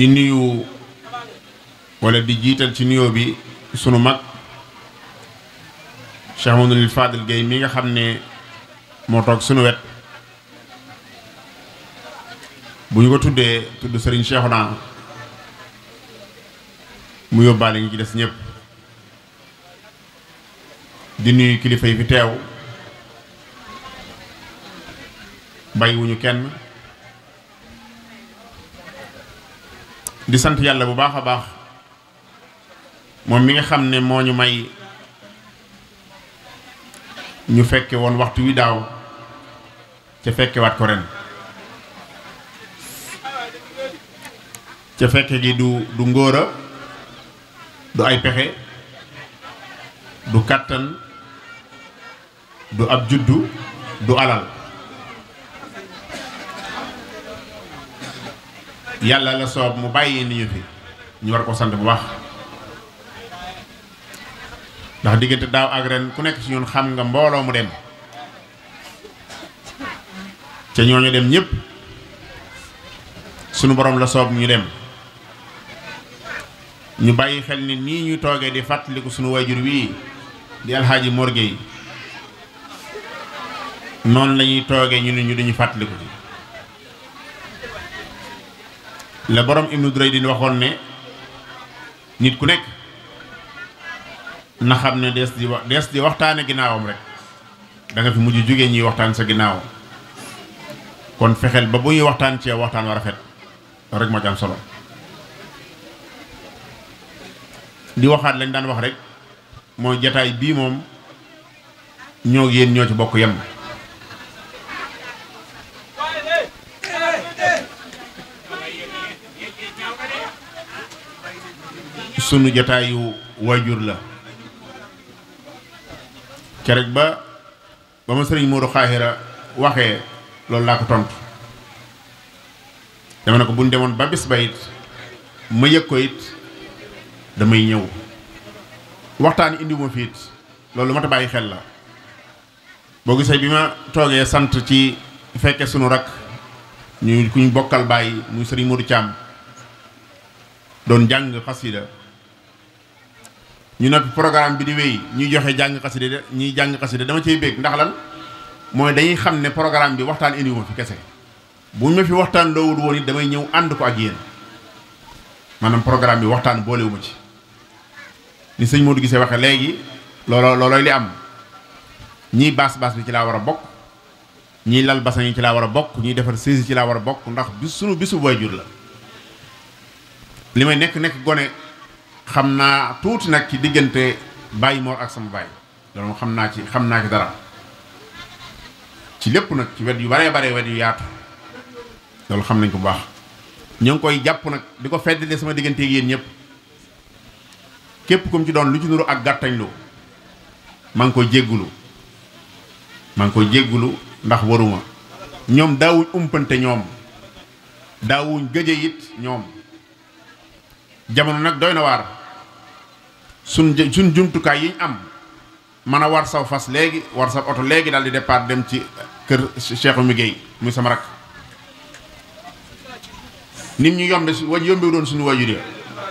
di nuyu wala di jiital ci nuyoo bi sunu mag Cheikh Mamadou Fadil Gueye mi nga xam ne moo toog sunu wet bu ñu ko tuddee tudd Serigne Cheikhouna mu yóbbaale ñi ci des ñëpp di nuyu kilifa yi fi teew bàyyiwuñu kenn di sant yàlla bu baax a baax moom mi nga xam ne moo ñu may ñu fekke woon waxtu wi daaw ca fekkewaat ko ren ca fekke gi du ngóora du ay pexe du kàttan du ab juddu du alal yàlla la soob mu bàyyi ni ñu fi ñu war ko sant bu baax ndax diggante daaw ak ren ku nekk ci ñun xam nga mbooloo mu dem ca ñooñu dem ñëpp sunu borom la soob ñu dem ñu bàyyi xel ni nii ñu toogee di fàttaliku sunu waajur wii di alxaaji Mor Gueye noonu la ñuy toogee ñu ne ñu dañu fàttaliku ci la borom Ibnu Duraydin waxoon ne nit ku nekk na xam ne dees di waxtaane ginnaawam rek da nga fi mujj jógee ñuy waxtaan sa ginnaaw kon fexeel ba bu ñuy waxtaan ci waxtaan wa rafet rek moo ci am solo di waxaat lañ daan wax rek mooy jataay bii moom ñoo yéen ñoo ci bokk yem sunu jataayu waajur la kerek ba ma sëriñ Modou Xaahira waxee loolu laa ko tontu dama ne ko buñ demoon ba bis ba it ma yëg ko it damay ñëw waxtaan indiwuma fi it loolu ma ta bàyyi xel la boo gisee bi ma toogee sant ci fekke sunu rak ñu ku ñu bokkal bàyyi muy sëriñ Modou Thiam doon jàng xasida ñu noppi programme bi di wéy ñuy joxe jàng xasida ñuy jàng xasida dama cey bég ndax lan mooy dañuy xam ne programme bi waxtaan indiwuma fi kese buñ ma fi waxtaan loowul woon it damay ñëw ànd ko ak yéen maanaam programme bi waxtaan boolewuma ci ni sëñ Modou gisee waxe léegi loolooy li am ñii baas bi ci laa war a bokk ñii lal basan yi ci laa war a bokk ñii defar saisi ci laa war a bokk ndax sunu bisu waajur la li may nekk gone xam naa tuuti nag ci diggante Baye Mor ak sama baay loolu moom xam naa ci dara ci lépp nag ci wet yu bare wet yu yaatu loolu xam nañ ko bu baax ñoo ngi koy jàpp nag di ko feddale sama diggante ak yéen ñëpp képp kum ci doon lu ci nuru ak gàttañlu maa ngi koy jéggulu ndax waruma ñoom daawuñ umpante ñoom daawuñ gëje it ñoom jamono nag doy na waar suñ jumtukaay yiñ am mën a war saw fas léegi war sa oto léegi daal di départ dem ci kër Cheikh Oumy Gueye muy sama rak nit ñu yombe doon suñu wajur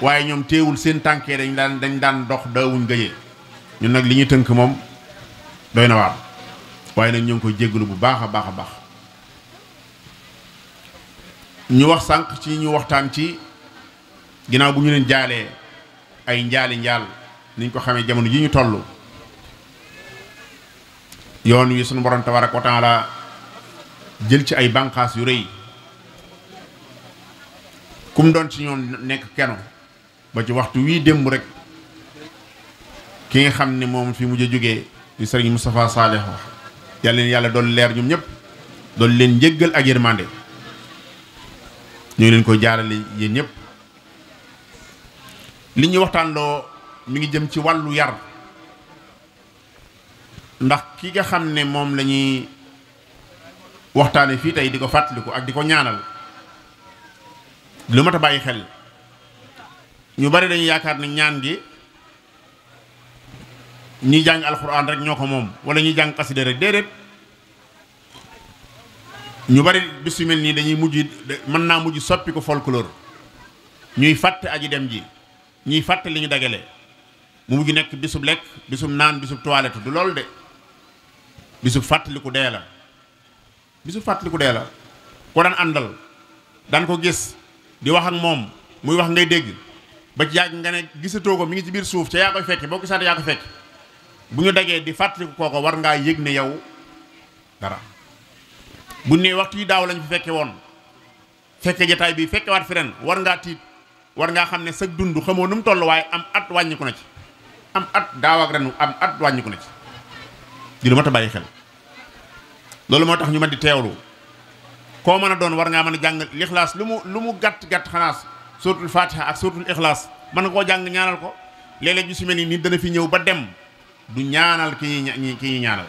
waaye ñoom teewul seen tànkee dañ daan dox daawuñ gëjee ñun nag li ñuy tënk moom doy na waar waaye nag ñoo ngi koy jéggalu bu baax a baax a baax ñu wax sànq ci ñu waxtaan ci ginnaaw bu ñu leen jaalee ay njaal niñ ko xamee jamono ji ñu toll yoon wi sunu borom tabaraka wa taala jël ci ay bànqaas yu rëy kum doon ci ñoom nekk keno ba ci waxtu wii démb rek ki nga xam ne moom fi mujj a jógee di sëriñ Moustapha Saleh wax yàlla doon leer ñoom ñëpp doon leen njëggal ak yërmande ñoo leen koy jaarale yéen ñëpp li ñuy waxtaan loo mi ngi jëm ci wàllu yar ndax ki nga xam ne moom la ñuy waxtaane fii tey di ko fàttaliku ak di ko ñaanal lu mat a bàyyi xel ñu bari dañuy yaakaar ne ñaan gi ñi jàng alxuraan rek ñoo ko moom wala ñuy jàng xasida rek déedéet ñu bari bis yu mel nii dañuy mujj mën naa mujj soppi ko folklore ñuy fàtte aji dem ji ñuy fàtte li ñu dagale mu mujj nekk bisub lekk bisub naan bisub toilette du loolu de bisub fàttaliku dee la bisub fàttaliku dee la ko daan àndal daan ko gis di wax ak moom muy wax ngay dégg ba ci yàgg nga ne gisatoo ko mi ngi ci biir suuf ca yaa koy fekke boo gisaatee yaa koy fekk bu ñu dagee di fàttaliku kooko war ngaa yëg ne yow dara bu ne waxtu yi daaw lañ fi fekke woon fekke jataay bi fekke waat fi ren war ngaa tiit war ngaa xam ne sa dund xamoo nu mu toll waaye am at wàññiku na ci am at daaw ak ren am at wàññiku na ci di lu mat a bàyyi xel loolu moo tax ñu mën di teewlu koo mën a doon war ngaa mën a jàng lixlaas lu mu gàtt xanaas suratul fatiha ak suratul ixlaas mën nga koo jàng ñaanal ko léeg-léeg ñu si mel ni nit dana fi ñëw ba dem du ñaanal ki ñuy ñaanal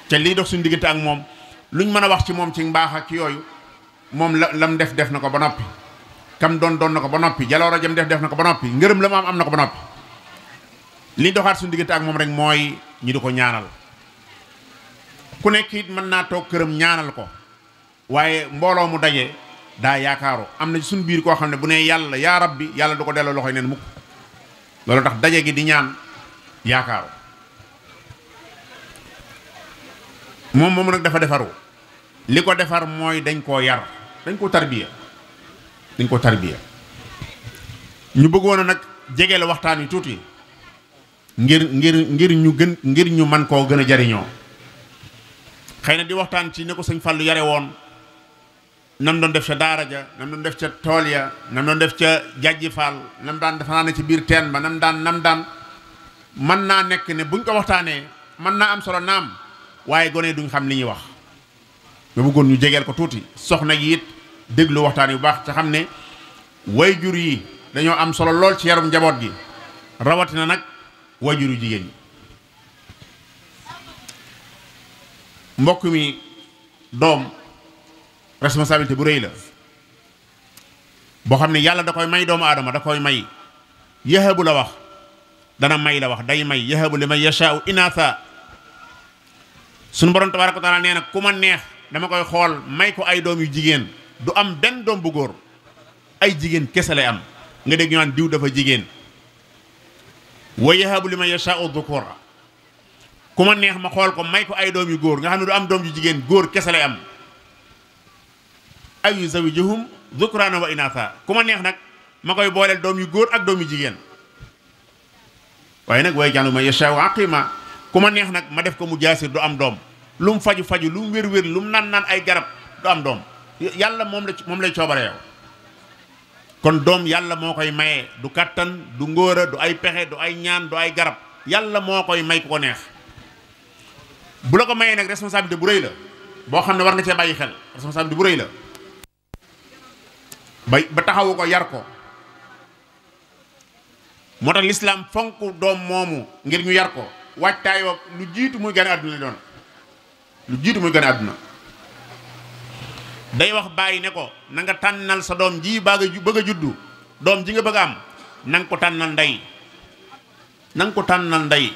te lii dox suñu diggante ak moom luñ mën a wax ci moom ci mbaax ak ci yooyu moom lam def na ko ba noppi kam doon na ko ba noppi jaloor jëm def na ko ba noppi ngërëm la mu am na ko ba noppi li doxaat suñu diggante ak moom rek mooy ñu di ko ñaanal ku nekk it mën naa toog këram ñaanal ko waaye mbooloo mu daje daa yaakaaru am na suñu biir koo xam ne bu ne yàlla yaa rabbi yàlla du ko delloo loxoy neen mukk loolu tax daje gi di ñaan yaakaaru moom nag dafa defaru li ko defar mooy dañ koo yar dañ koo tarbiya ñu bëggoon a nag jege la waxtaan wi tuuti ngir ñu man koo gën a jariñoo xëy na di waxtaan ci ne ko sëñ Fallu yare woon nam doon def ca daara ja nam doon def ca tool ya nam doon def ca jajji faal nam daan dafa naa ne ci biir teen ba nam daan mën naa nekk ne buñ ko waxtaanee mën naa am solo naam waaye gone duñ xam li ñuy wax nga bëggoon ñu jegeel ko tuuti soxna yi it déglu waxtaan yu baax ca xam ne wayjur yi dañoo am solo lool ci yarum njaboot gi rawatina nag wayjur yu jigéen ñi mbokk mi doom responsabilité bu rëy la boo xam ne yàlla da koy may doomu aadama da koy may yahabu la wax dana may la wax day may yahabu li man yashaa'u inaatha suñu borom tabaaraka wa taala nee na ku ma neex dama koy xool may ko ay doom yu jigéen du am benn doom bu góor ay jigéen kese lay am nga dégg ñu naan diw dafa jigéen wa yahabu li man yashaa'u dhukura ku ma neex ma xool ko may ko ay doom yu góor nga xam ne du am doom yu jigéen góor kese lay am aw yuzawwijuhum dhukraana wa inaatha ku ma neex nag ma koy booleel doom yu góor ak doom yu jigéen waaye nag wa yaj'alu man yashaa'u aqiima ku ma neex nag ma def ko mu jaasir du am doom lu mu faju lu mu wér lu mu naan ay garab du am doom yàlla moom lay coobare yow kon doom yàlla moo koy maye du kattan du ngóora du ay pexe du ay ñaan du ay garab yàlla moo koy may ku ko neex bu la ko mayee nag responsabilité bu rëy la boo xam ne war nga cee bàyyi xel responsabilité bu rëy la ba taxawu ko yar ko moo tax lislaam fonk doom moomu ngir ñu yar ko waajtaayoo lu jiitu muy gane àdduna li doon lu jiitu muy gane àdduna day wax bàyyi ne ko na nga tànnal sa doom ji bëgg a juddu doom ji nga bëgg a am na nga ko tànnal ndey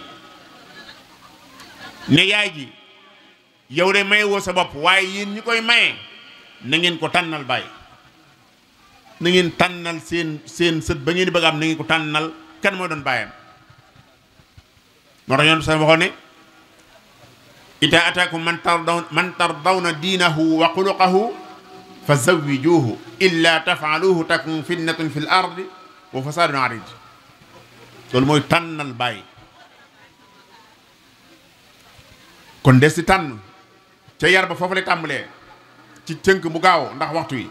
ne yaay ji yow de maye woo sa bopp waaye yéen ñi koy maye na ngeen ko tànnal bàyyi na ngeen tànnal seen sët ba ngeen di bëgg a am na ngeen ko tànnal kan mooy doon bàyyam moo tax yoon sa waxoon ne ida ataakum man tardawna diinahu wa xuluqahu fa zawwijuhu illa tafaaluhu takun fitnatun fi l ardi wa fasadun arid loolu mooy tànnal bàyyi kon des ci tànn ca yar ba foofu lay tàmbalee ci tënk bu gaaw ndax waxtu wi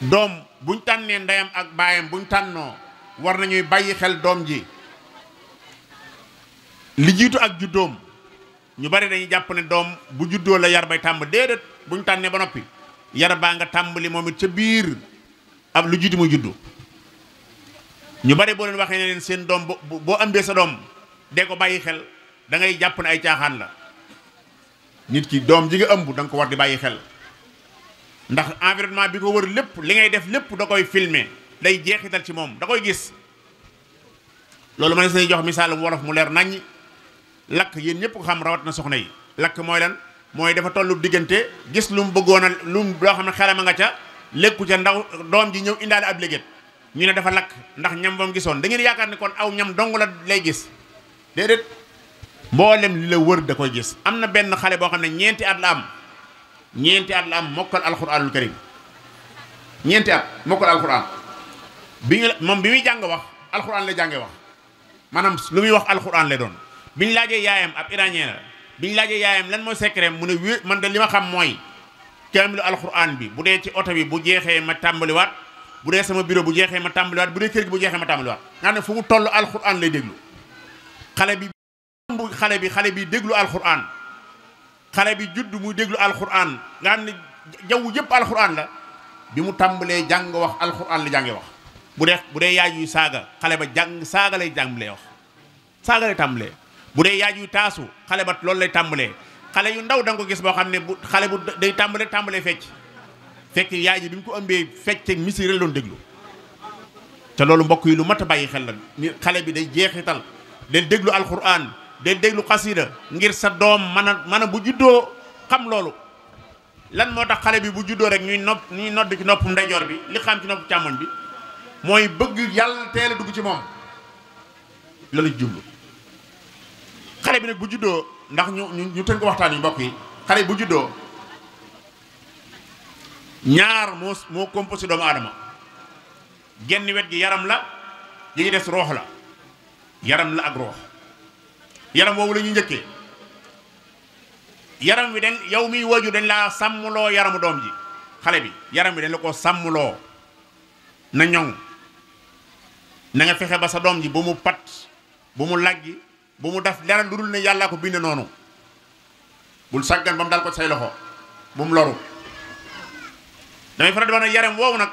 doom buñ tànnee ndeyam ak baayam buñ tànnoo war nañuy bàyyi xel doom ji li jiitu ak juddoom ñu bari dañuy jàpp ne doom bu juddoo la yar bay tàmb déedéet buñ tànnee ba noppi yar baa nga tàmbali moom it ca biir ab lu jiitu muy juddu ñu bari boo leen waxee ne leen seen doom boo ëmbee sa doom dee ko bàyyi xel da ngay jàpp ne ay caaxaan la nit ki doom ji nga ëmb da nga ko war di bàyyi xel ndax environnement bi ko wër lépp li ngay def lépp da koy filmer day jeexital ci moom da koy gis loolu ma ne sañuy jox misaalum wolof mu leer naññ lakk yéen ñëpp ko xam rawat na soxna yi lakk mooy lan mooy dafa tollu diggante gis lu mu bëggoon a lu loo xam ne xelama nga ca lekku ca ndaw doom ji ñëw indaale ab léget ñu ne dafa lakk ndax ñam bam gisoon da ngeen yaakaar ne kon aw ñam dong la lay gis déedéet mboolem li la wër da koy gis. am na benn xale boo xam ne ñeenti at la am mokkal alxuraanul karim ñeenti at mokkal alxuraan moom bi muy jàng wax alxuraan la jàngee wax maanaam lu muy wax alxuraan la doon. bi ñu laajee yaayam ab iranien la bi ñu laajee yaayam lan mooy secret mu ne man de li ma xam mooy kaamilu alxuraan bi bu dee ci oto bi bu jeexee ma tàmbaliwaat bu dee sama bureau bu jeexee ma tàmbaliwaat bu dee kër gi bu jeexee ma tàmbaliwaat nga xam ne fu mu toll alxuraan lay déglu. xale bi déglu alxuraan xale bi judd muy déglu alxuraan nga xam ne jaww yëpp alxuraan la bi mu tàmbalee jàng wax alxuraan la jàngee wax. bu dee yaay yuy saaga xale ba jàng saaga lay jàmbalee wax saaga lay tàmbalee. bu dee yaay yuy taasu xale ba loolu lay tàmbalee xale yu ndaw da nga ko gis boo xam ne bu xale bu day tàmbalee fekk yaay ji bi mu ko ëmbee fecc misir la doon déglu. te loolu mbokk yi lu mat a bàyyi xel la ni xale bi day jeexital del déglu alxuraan del déglu xasida ngir sa doom mën a bu juddoo xam loolu. lan moo tax xale bi bu juddoo rek ñuy nodd ci nopp ndeyjoor bi li xam ci nopp càmmoñ bi mooy bëgg yàlla teel a dugg ci moom loolu jublu. xale bi nag bu juddoo ndax ñu tënk waxtaan yi mbokk yi xale bu juddoo ñaar moo composé doomu aadama genn wet gi yaram la li des roox la yaram la ak roox yaram woowu la ñuy njëkkee yaram wi dañ yow miy waju dañ laa sàmmloo yaramu doom ji xale bi yaram wi dañ la ko sàmmloo na ñoŋ na nga fexe ba sa doom ji bu mu pat bu mu laggi bu mu def dara lu dul ne yàllaa ko bind noonu bul sàggan ba mu dal ko say loxo bu mu loru damay faral di wax ne yaram woowu nag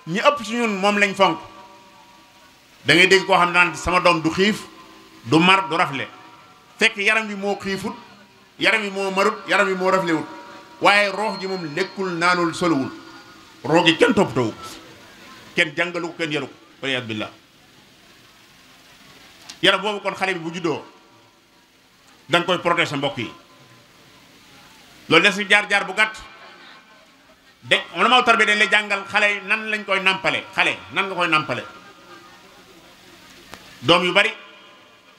ñi ëpp ci ñun moom lañ fonk da ngay dégg koo xam ne naan sama doom du xiif du mar du rafle fekk yaram wi moo xiifut yaram wi moo marut yaram wi moo raflewut waaye roox ji moom lekkul naanul soluwul roox gi kenn toppatoo kenn jàngalu ko kenn yaru ko waliyaas billah yaram boobu kon xale bi bu juddoo da nga koy protéger mbokk yi loolu des si jaar-jaar bu gàtt de wala maa tar bi dañ lay jàngal xale nan lañ koy nàmpale xale nan nga koy nàmpale doom yu bari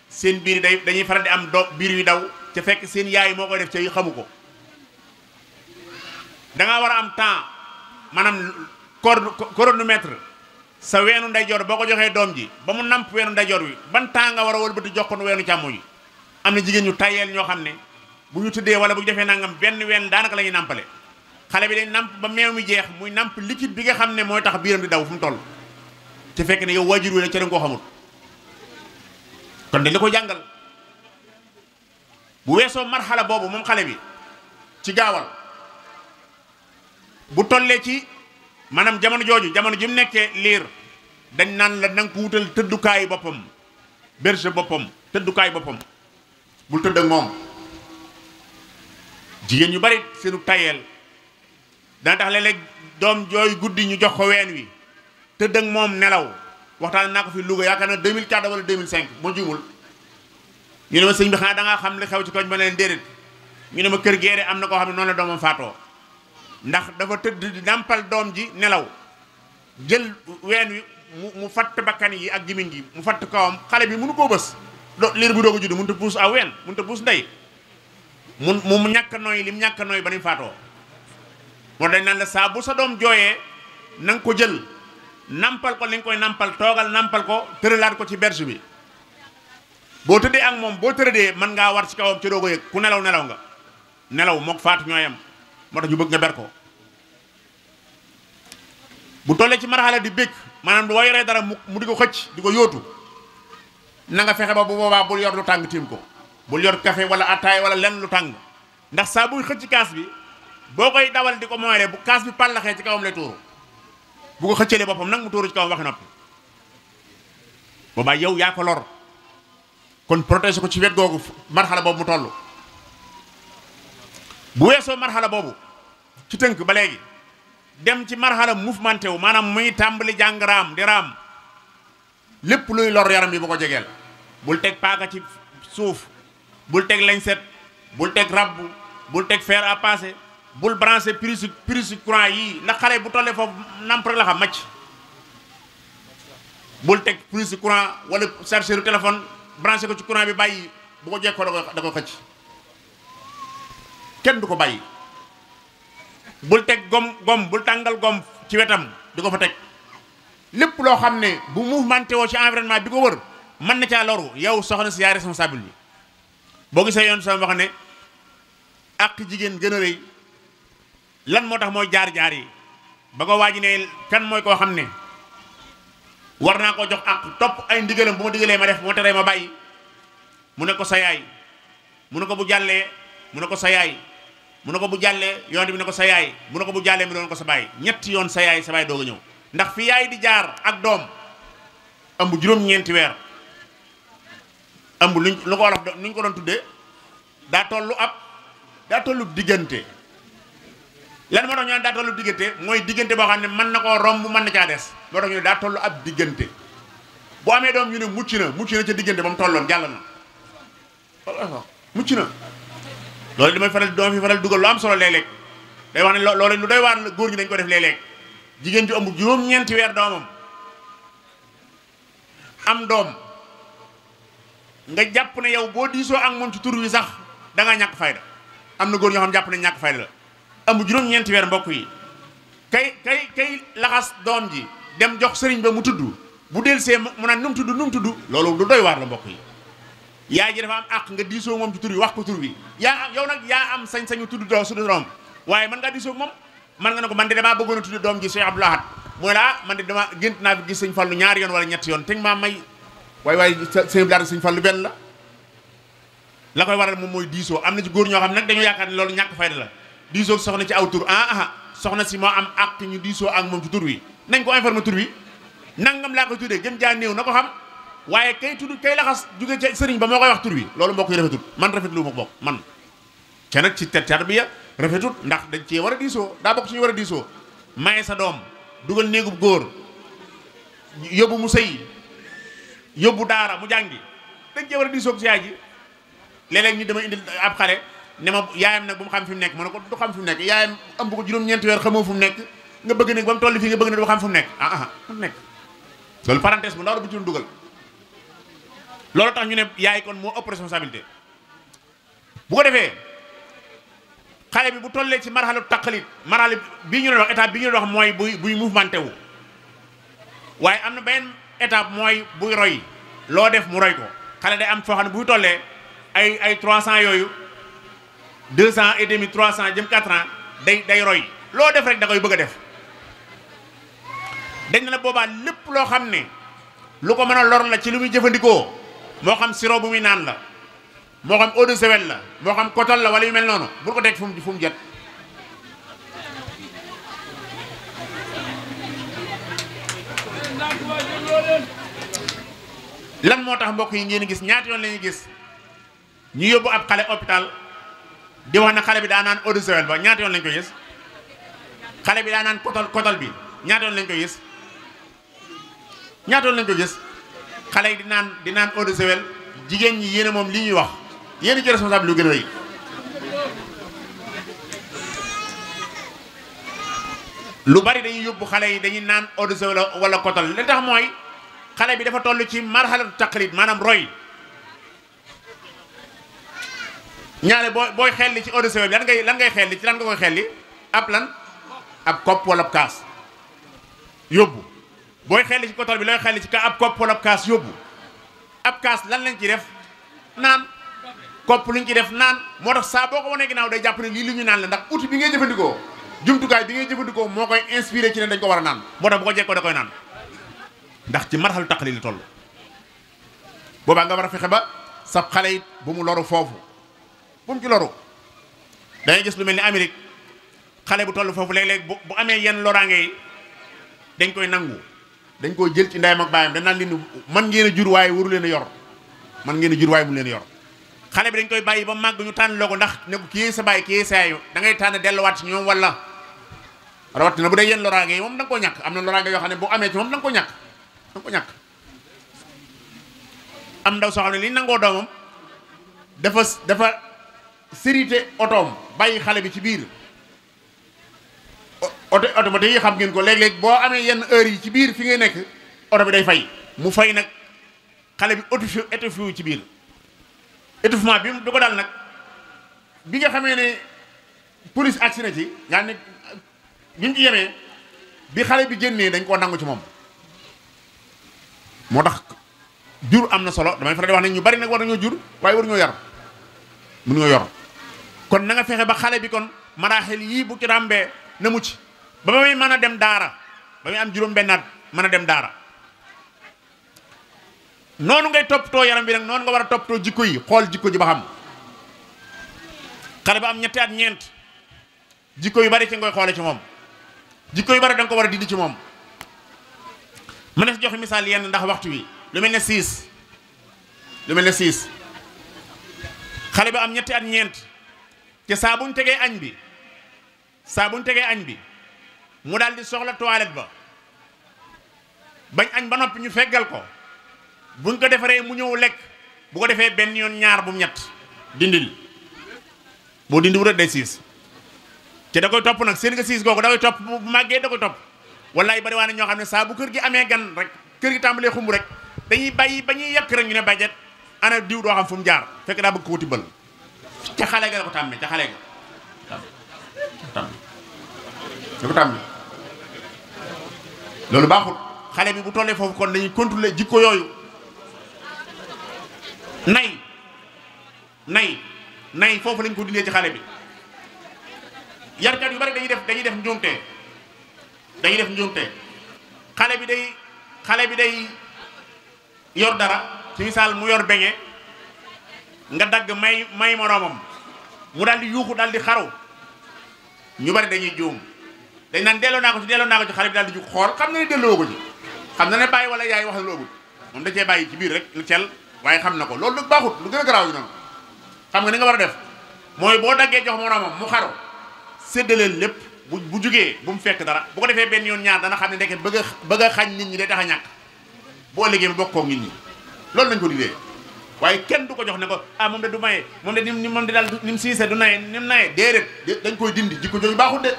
seen biir dañuy faral di am biir yu daw ca fekk seen yaay moo koy def ca yi xamu ko dangaa war a am temps maanaam chronomètre sa weenu ndeyjoor boo ko joxee doom ji ba mu namp weenu ndeyjoor wi ban temps nga war a wëlbati jox ko weenu càmmoñ yi am na jigéen ñu tayeel ñoo xam ne bu ñu tëddee wala bu ñu defee nangam benn ween daanaka la ñuy nàmpale xale bi day namp ba meew mi jeex muy namp liquide bi nga xam ne mooy tax biiram di daw fu mu toll te fekk ne yow waajur wi la ca da nga koo xamul kon dañ la ko jàngal bu weesoo marxala boobu moom xale bi ci gaawal bu tollee ci maanaam jamono jooju jamono ji mu nekkee liir dañ naan la nanga ko wutal tëddukaayu boppam berge boppam tëddukaayu boppam bul tëdd ak moom jigéen ñu bari seenu tayeel dana tax léeg-léeg doom jooy guddi ñu jox ko ween wi tëdd ak moom nelaw waxtaan naa ko fi Louga yaakaar na 2004 wala 2005 moo jumul ñu ne ma sëñ bi xanaa da ngaa xam li xew ci koñ ba ne leen déedéet ñu ne ma kër geere am na koo xam ne noonu la doomam faatoo ndax dafa tëdd di nàmpal doom ji nelaw jël ween wi mu fatt bakkan yi ak gimiñ gi mu fatt kawam xale bi mënu koo bës liir bu doog a judd mënut a puus aw ween mënut a puus ndey mu ñàkk a nooy lim ñàkk a nooy ba ni faatoo moo dañ naan la saa bu sa doom jooyee na nga ko jël nampal ko li nga koy nampal toogal nampal ko tëralaat ko ci berge bi boo tëddee ak moom boo tëradee mën ngaa war ci kawam ci doog a yëg ku nelaw nga nelaw mook faatu ñooyam moo tax ñu bëgg nga ber ko bu tollee ci marxala di bëgg maanaam boo yoree dara mu di ko xëcc di ko yóotu na nga fexe ba bu boobaa bul yor lu tàng tiim ko bul yor café wala ataay wala lenn lu tàng ndax saa buy xëcc kaas bi boo koy dawal di ko moylee bu kaas bi pàllaxee ci kawam lay tuuru bu ko xëccalee boppam nag mu tuuru ci kawam waxi noppi boobaa yow yaa ko lor kon protéger ko ci wet googu marxala boobu mu toll bu weesoo marxala boobu ci tënk ba léegi dem ci marxala mouvementé wu maanaam muy tàmbali jàng raam di raam lépp luy lor yaram bi bu ko jegeel bul teg paaka ci suuf bul teg lañset bul teg rabbu bul teg fer à passer bul branché prise courant yii ndax xale bu tollee foofu namp rek la xam macc bul teg prise courant wala chargeur téléphone branché ko ci courant bi bàyyi bu ko jekkoo da ko xëcc kenn du ko bàyyi bul teg gom bul tàngal gom ci wetam di ko fa teg lépp loo xam ne bu mouvementé woo ci environnement bi ko wër mën na caa loru yow soxna si yaay responsable bi boo gisee yoon sama wax ne ak jigéen gën a rëy lan moo tax mooy jaar-jaar yi ba ko waaji ne kan mooy koo xam ne war naa ko jox ak topp ay ndigalam bu ma digalee ma def bu ma teree ma bàyyi mu ne ko sa yaay mu ne ko bu jàllee mu ne ko sa yaay mu ne ko bu jàllee yoon bi ne ko sa yaay mu ne ko bu jàllee mu doon ko sa baay ñetti yoon sa yaay doog a ñëw ndax fi yaay di jaar ak doom ëmb juróom-ñeenti weer ëmb lu ko wolof nuñ ko doon tuddee daa tollu diggante lan moo tax ñu ne daa tollu diggante mooy diggante boo xam ne mën na koo romb mën na caa des moo tax ñu ne daa tollu ab diggante boo amee doom ñu ne mucc na ca diggante ba mu tolloon jàll na mucc na loolu damay faral dugal lu am solo léeg-léeg day wax ne loolu lu doy waar góor ñi dañ ko def léeg-léeg jigéen ju ëmb juróom-ñeenti weer doomam am doom nga jàpp ne yow boo diisoo ak moom ci tur wi sax da nga ñàkk fayda am na góor ñoo xam jàpp ne ñàkk fayda la ëmb juróom-ñeenti weer mbokk yi kay laxas doom ji dem jox sëriñ ba mu tudd bu delsee mu naan nu mu tudd loolu du doy waar la mbokk yi yaay ji dafa am àq nga diisoo moom ci tur wi wax ko tur wi yow nag yaa am sañ-sañu tudd su doom waaye mën ngaa diisoo moom man nga ne ko man de damaa bëggoon a tudd doom ji Cheikh Abdou Lahad mooy la man de dama gént naa fi gis sëñ Fallu ñaari yoon wala ñetti yoon te maa may waaye sëñ Abdou Lahad sëñ Fallu benn la koy waral moom mooy diisoo am na ci góor ñoo xam ne nag dañoo yaakaar ne loolu ñàkk fayda la diisoo soxna ci aw tur soxna si moo am àq ñu diisoo ak moom ci tur wi nañ ko informer tur wi nangam laa koy tuddee gën jaa néew na ko xam waaye kay tudd kay laxas jóge ca sëriñ ba moo koy wax tur wi loolu mbokk yi rafetut man rafetlu ma bokk man ca nag ci tarbiya rafetut ndax dañ cee war a diisoo daa bokk suñu war a diisoo maye sa doom dugal néegub góor yóbbu mu sëy yóbbu daara mu jàngi dañ cee war a diisoo si yaay ji léeg-léeg ñu dama indi ab xale ne ma yaayam nag bu mu xam fi mu nekk ma ne ko du xam fi mu nekk yaayam ëmb ko juróom-ñeenti weer xamoo fu mu nekk nga bëgg nag ba mu toll fii nga bëgg ne du xam fu mu nekk fu mu nekk loolu parenthèse bu ndaw bu ci doon dugal loolu tax ñu ne yaay kon moo ëpp responsabilité bu ko defee xale bi bu tollee ci marxalu taqlid marxalu bii ñu doon wax étape bi ñu doon wax mooy buy mouvementé wu waaye am na benn étape mooy buy roy loo def mu roy ko xale day am foo xam ne buy tollee ay 300 yooyu 200 et demi 300 jëm 4 ans day roy loo def rek da koy bëgg a def dañ ne la boobaa lépp loo xam ne lu ko mën a lor la ci lu muy jëfandikoo moo xam sirop bu muy naan la moo xam eau de javel la moo xam coton la wala yu mel noonu bul ko teg fu mu jot lan moo tax mbokk yi ngeen gis ñaata yoon la ñuy gis ñu yóbbu ab xale hôpital di wax na xale bi daa naan eau de javel ba ñaata yoon lañ koy gis xale bi daa naan coton bi ñaata yoon lañ koy gis ñaata yoon lañ koy gis xale yi di naan eau de javel jigéen ñi yéen a moom li ñuy wax yéen ci responsable lu gën a rëy lu bari dañuy yóbbu xale yi dañuy naan eau de javel wala coton li tax mooy xale bi dafa toll ci marxalatu taqlid maanaam roy ñaare booy xelli ci eau de javel bi lan ngay xelli ci lan nga koy xelli ab kopp wala ab kaas yóbbu booy xelli ci coton bi looy xelli ci ab kopp wala ab kaas yóbbu ab kaas lan lañ ci def naan kopp luñ ci def naan moo tax saa boo ko wanee ginnaaw day jàpp ne lii lu ñu naan la ndax outil bi ngay jëfandikoo jumtukaay bi ngay jëfandikoo moo koy inspiré ci ne dañ ko war a naan moo tax bu ko jekkoo da koy naan ndax ci marxalu taqlid li toll boobaa nga war a fexe ba sab xale it bu mu loru foofu bu mu ci loru dangay gis lu mel ni Amérique xale bu toll foofu léeg-léeg bu amee yenn loraange yi dañ koy nangu dañ koy jël ci ndeyam ak baayam dañ naan leen man ngeen a jur waaye waru leen a yor man ngeen a jur waaye mu leen a yor xale bi dañ koy bàyyi ba màgg ñu tànn loo ko ndax ne ko kii sa bàyyi kii sa yaayu da ngay tànn delluwaat ci ñoom wala rawatina bu dee yenn loraange yi moom da nga koo ñàkk am na loraange yoo xam ne bu amee ci moom da nga ko ñàkk am ndaw soo xam ne li nangoo doomam dafa sérité otoom bàyyi xale bi ci biir oto automatique yi xam ngeen ko léeg-léeg boo amee yenn heures yi ci biir fi ngay nekk oto bi day fay mu fay nag xale bi étouffé ci biir étouffement bi du ko dal nag bi nga xamee ne police agsi na ci nga ne bi mu ci yemee bi xale bi génnee dañ koo nangu ci moom moo tax jur am na solo damay faral di wax ne ñu bari nag war nañoo jur waaye war ñoo yar mun nga yor kon na nga fexe ba xale bi kon maraaxel yii bu ci ràmbee na mucc ba muy mën a dem daara ba muy am juróom bennaat mën a dem daara noonu ngay toppatoo yaram bi nag noonu nga war a toppatoo jikko yi xool jikko ji ba xam xale ba am ñetti at ñeent jikko yu bari ci ngoy xoole ci moom jikko yu bari da nga ko war a dindi ci moom mën na si joxe misaal yenn ndax waxtu wi lu mel ne siis xale ba am ñetti at ñeent te saa buñ tegee añ bi mu daal di soxla toilette ba bañ añ ba noppi ñu feggal ko buñ ko defaree mu ñëw lekk bu ko defee benn yoon ñaar bu ñett dindil boo dindi wut day siis te da koy topp nag seen nga siis googu da koy topp bu màggee da koy topp wallaay bari waa ne ñoo xam ne saa bu kër gi amee gan rek kër gi tàmbalee xumb rek dañuy bàyyi ba ñuy yàq rek ñu ne bajet ana diw doo xam fu mu jaar fekk daa bëgg ko wuti bël ca xale ga la ko tàmmee ca xale ga da ko tàmmee loolu baaxul xale bi bu tollee foofu kon dañuy contrôler jikko yooyu nay foofu lañ ko dindee ci xale bi yarkat yu bari dañuy def njuumte xale bi day yor dara ci misaal mu yor beñe nga dagg may moroomam mu daal di yuuxu daal di xaru ñu bari dañuy juum dañ naan delloo naa ko ci xale bi daal di jug xool xam na ne delloo ko ci xam na ne bàyyi wala yaay wax na loogul moom da cee bàyyi ci biir rek lu cel waaye xam na ko loolu nag baaxut lu gën a garaaw yi noonu xam nga ni nga war a def mooy boo daggee jox moroomam mu xaru séddaleel lépp bu jugee bu mu fekk dara bu ko defee benn yoon ñaar dana xam ne ndeket bëgg a xañ nit ñi day tax a ñàkk boo liggéey ba bokkoo nit ñi loolu lañ ko didee waaye kenn du ko jox ne ko moom de du maye moom de moom de daal ni mu siise du naye ni mu naye déedéet dañ koy dindi jikko jooju baaxut de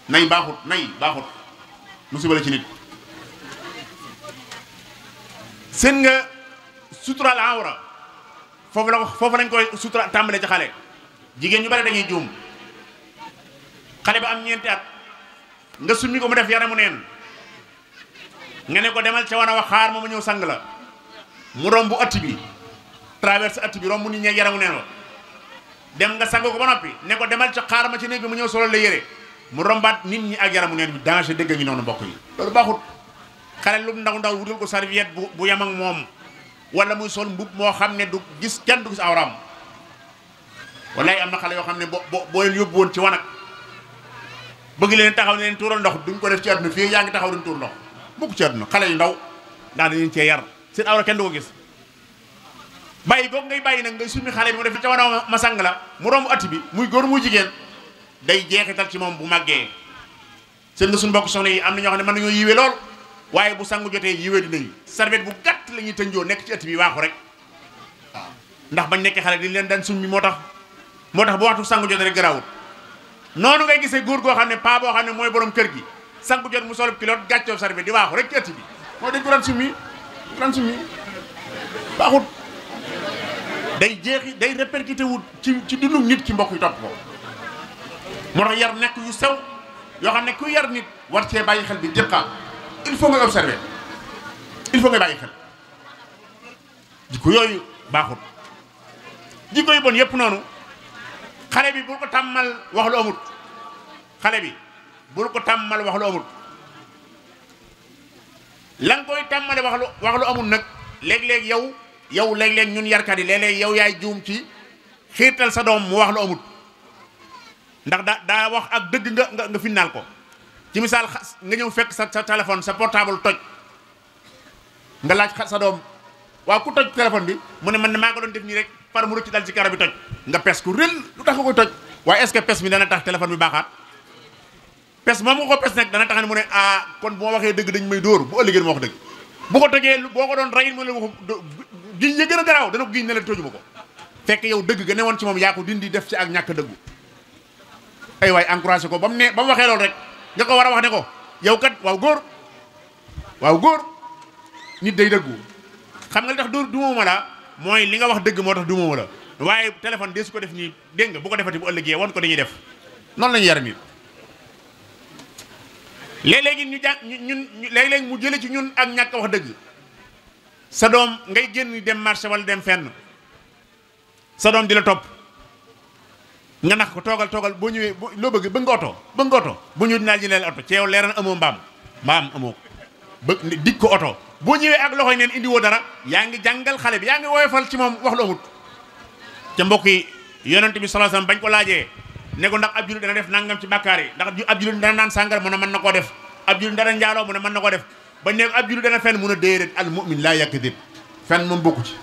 nay baaxut musiba la ci nit seen nga sutural awra foofu lañ koy sutura tàmbale ci xale jigéen ñu bari dañuy juum xale ba am ñeenti at nga summi ko mu def yaramu neen nga ne ko demal ca wana wax xaar ma ñëw sang la mu romb ëtt bi traverse ëtt bi romb nit ñi yaramu neen wa dem nga sang ko ba noppi ne ko demal ca xaar ma ci néeg bi mu ñëw solo la yére mu rombaat nit ñi ak yaramu neen bi danger dëgg ngi noonu mbokk yi loolu baaxut xale lu ndaw wutal ko serviette bu yam ak moom wala muy sol mbub moo xam ne du gis kenn du gis awraam wallaay am na xale yoo xam ne boo leen yóbbu woon ci wanag bëgg leen taxaw ne leen tuural ndox duñ ko def ci àdduna fii yaa ngi taxaw duñ tuur ndox bokk ci àdduna xale yu ndaw ndax dañu cee yar seen awra kenn du ko gis bàyyi goog ngay bàyyi nag ngay summi xale bi mu def ca wana ma sang la mu romb atti bi muy góor muy jigéen day jeexital ci moom bu màggee seen nga suñu mbokk soxna yi am na ñoo xam ne mën nañoo yiwee lool waaye bu sangu jotee yiwee dinañu serviette bu gàtt la ñuy tënjoo nekk ci ëtt bi waaxu rek waaw ndax bañ nekkee xale di leen daan summi moo tax bu waxtu sangu jotee rek garaawut noonu ngay gisee góor goo xam ne paa boo xam ne mooy borom kër gi sangu jot mu solub kiloot gàccoo serviette di waaxu rek ci ëtt bi mooy dañ ko daan summi baaxut day répercuté wut ci dundu nit ci mbokk yi topp ko moo tax yar nekk yu sew yoo xam ne ku yar nit war cee bàyyi xel bi jëkka il faut nga observer il faut nga bàyyi xel jikko yooyu baaxut jikko yu bon yépp noonu xale bi bul ko tàmmal wax lu amut la nga koy tàmmale wax lu amut nag léeg-léeg yow léeg-léeg ñun yarkat yi léeg-léeg yow yaay juum ci xiirtal sa doom mu wax lu amut ndax daa wax ak dëgg nga finnaal ko ci misaal nga ñëw fekk sa téléphone sa portable toj nga laaj sa doom waaw ku toj téléphone bi mu ne man ne maa ko doon def nii rek par mu rëcc dal ci karo bi toj nga pes ku rël lu tax nga koy toj waaye est-ce que pes mi dana tax téléphone bi baaxaat pes moom nga ko pes nag dana tax ne mu ne kon bu ma waxee dëgg dañ may dóor bu ëllëgee ma wax dëgg bu ko tojee boo ko doon rey mu ne la wax giñ ya gën a garaaw dana ko giñ ne la tojuma ko fekk yow dëgg ga ne woon ci moom yaa ko dindi def ci ak ñàkk dëggu ay waay encouragé ko ba mu waxee loolu rek nga ko war a wax ne ko yow kat waaw góor nit day dëggu xam nga li tax dumuma la mooy li nga wax dëgg moo tax dumuma la waaye téléphone de su ko def nii dégg nga bu ko defati bu ëllëgee won ko dañuy def noonu la ñu yar nit léeg-léegi léeg-léeg mu jële ci ñun ak ñàkk wax dëgg sa doom ngay génn dem marché wala dem fenn sa doom di la topp nga nax ko toogal boo ñëwee loo bëgg nga oto bu ñëwee dinaa jëndeel oto ci yow leer na amoo mbaam amoo dig ko oto boo ñëwee ak loxoy neen indi woo dara yaa ngi jàngal xale bi yaa ngi woyofal ci moom wax lu amut ca mbokk yi yonent bi sallallahu alayhi wasallam bañ ko laajee ne ko ndax ab jullit dana def nangam ci bàkkaar yi ndax ab jullit dana naan sàngara mu ne mën na koo def ab jullit dana njaaloo mu ne mën na koo def bañ ne ab jullit dana fenn mun a déedéet al mu'min laa yakdib fenn moom bokku ci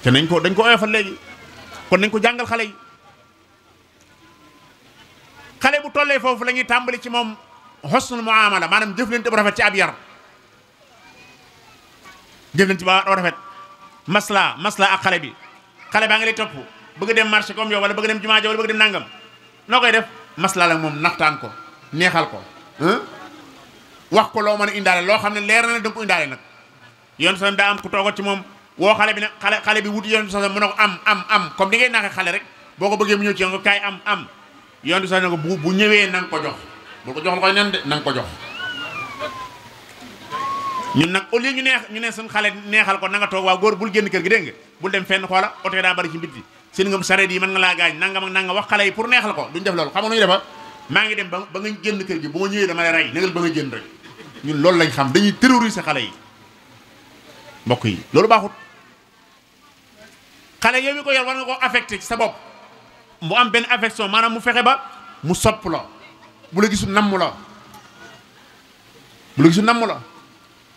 te dañ ko oyofal léegi kon nañ ko jàngal xale yi xale bu tollee foofu la ñuy tàmbali ci moom husnul muamala maanaam jëflante bu rafet ci ab yar jëflante ba rafet masla ak xale bi xale baa ngi lay topp bëgg dem marché comme yow wala bëgg dem jumaa ja wala bëgg dem nangam noo koy def masla la moom naxtaan ko neexal ko wax ko loo mën a indaale loo xam ne leer na ne da nga ko indaale nag yoon sallam daa am ku toogat ci moom woo xale bi ne xale bi wuti yoon sallam mu ne ko am comme ni ngay naxee xale rek boo ko bëggee mu ñëw ci nga kaay am yoon sallam ne ko bu ñëwee na nga ko jox bul ko jox la koy nen de na nga ko jox ñun nag au lieu ñu ne suñ xale neexal ko na nga toog waaw góor bul génn kër gi dégg nga bul dem fenn xoola oto yi daa bari ci mbitti seen nga sareet yi mën nga laa gaañ nangam ak nanga wax xale yi pour neexal ko duñ def loolu xam nga nu ñu defa maa ngi dem ba nga génn kër gi bu ma ñëwee dama lay rey négal ba nga génn rek ñun loolu lañ xam dañuy terroriser xale yi mbokk yi loolu baaxut xale yow mi ko yor war nga ko affecté ci sa bopp mu am benn affection maanaam mu fexe ba mu sopp la bu la gisul namm la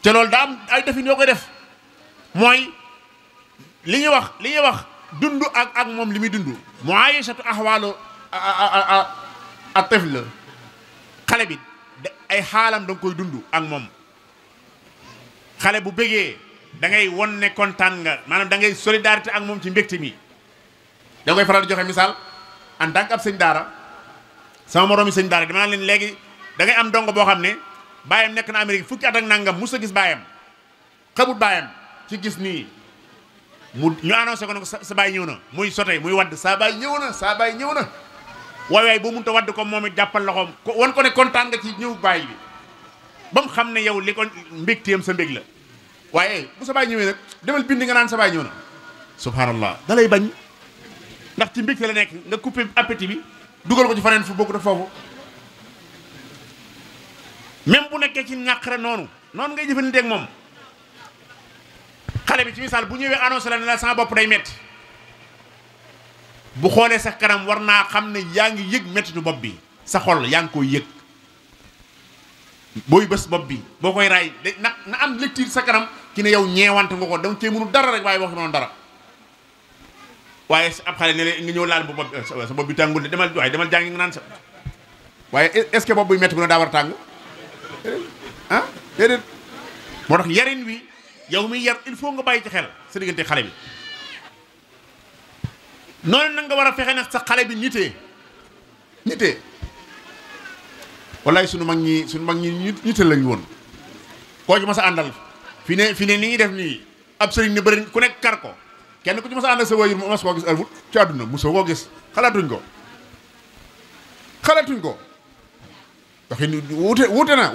te loolu daa am ay defin yoo koy def mooy li ñuy wax dund ak moom li muy dund muayashatu ahwalu at-tifl xale bi ay xaalam da nga koy dund ak moom xale bu bëggee da ngay won ne kontaan nga maanaam da ngay solidarité ak moom ci mbégte mi da koy faral di joxe misaal en tant que ab sëñ daara sama moroomi sëñ daara dama leen léegi da ngay am dongo boo xam ne baayam nekk na Amérique fukki at ak nangam mus a gis baayam xamut baayam ci gis nii ñu annoncé ko ne ko sa baay ñëw na muy sote muy wadd saa baay ñëw na waay boo mënut a wadd ko moom it jàppal loxoom wan ko ne kontaan nga ci ñëw baay bi ba mu xam ne yow li ko mbégteem sa mbég la waaye bu sa baay ñëwee nag demal bind nga naan sa baay ñëw na subhanallah da lay bañ ndax ci mbégte la nekk nga coupé appétit bi dugal ko ci faneen fu bokkut ak foofu même bu nekkee ci ñàqare noonu ngay jëfandikoo ak moom xale bi ci misaal bu ñëwee annoncé la ne la sama bopp day metti bu xoolee sa kanam war naa xam ne yaa ngi yëg mettitu bopp bi sa xol yaa ngi koy yëg booy bés bopp bi boo koy raay na am lecture sa kanam ci ne yow ñeewante nga ko danga cee mënu dara rek waaye waxu noonu dara waaye ab xale ne la nga ñëw laal bu bopp sa bopp bi tàngul demal jàngi nga naan sa waaye est-ce que bopp buy metti bu ne daa war a tàng déedéet moo tax yarin wi yow mi yar il faut nga bàyyi ci xel sa diggante xale bi noonu nag nga war a fexe nag sa xale bi nitee wallaay sunu mag ñi nite lañu woon koo ci ma sa àndal fi ne ni ñuy def nii ab sëriñ ne bëri ku nekk kar ko kenn ku ci ma sa àndal sa wayur mas koo gis almut ci àdduna mosoo koo gis xalaatuñ ko waxi wuute na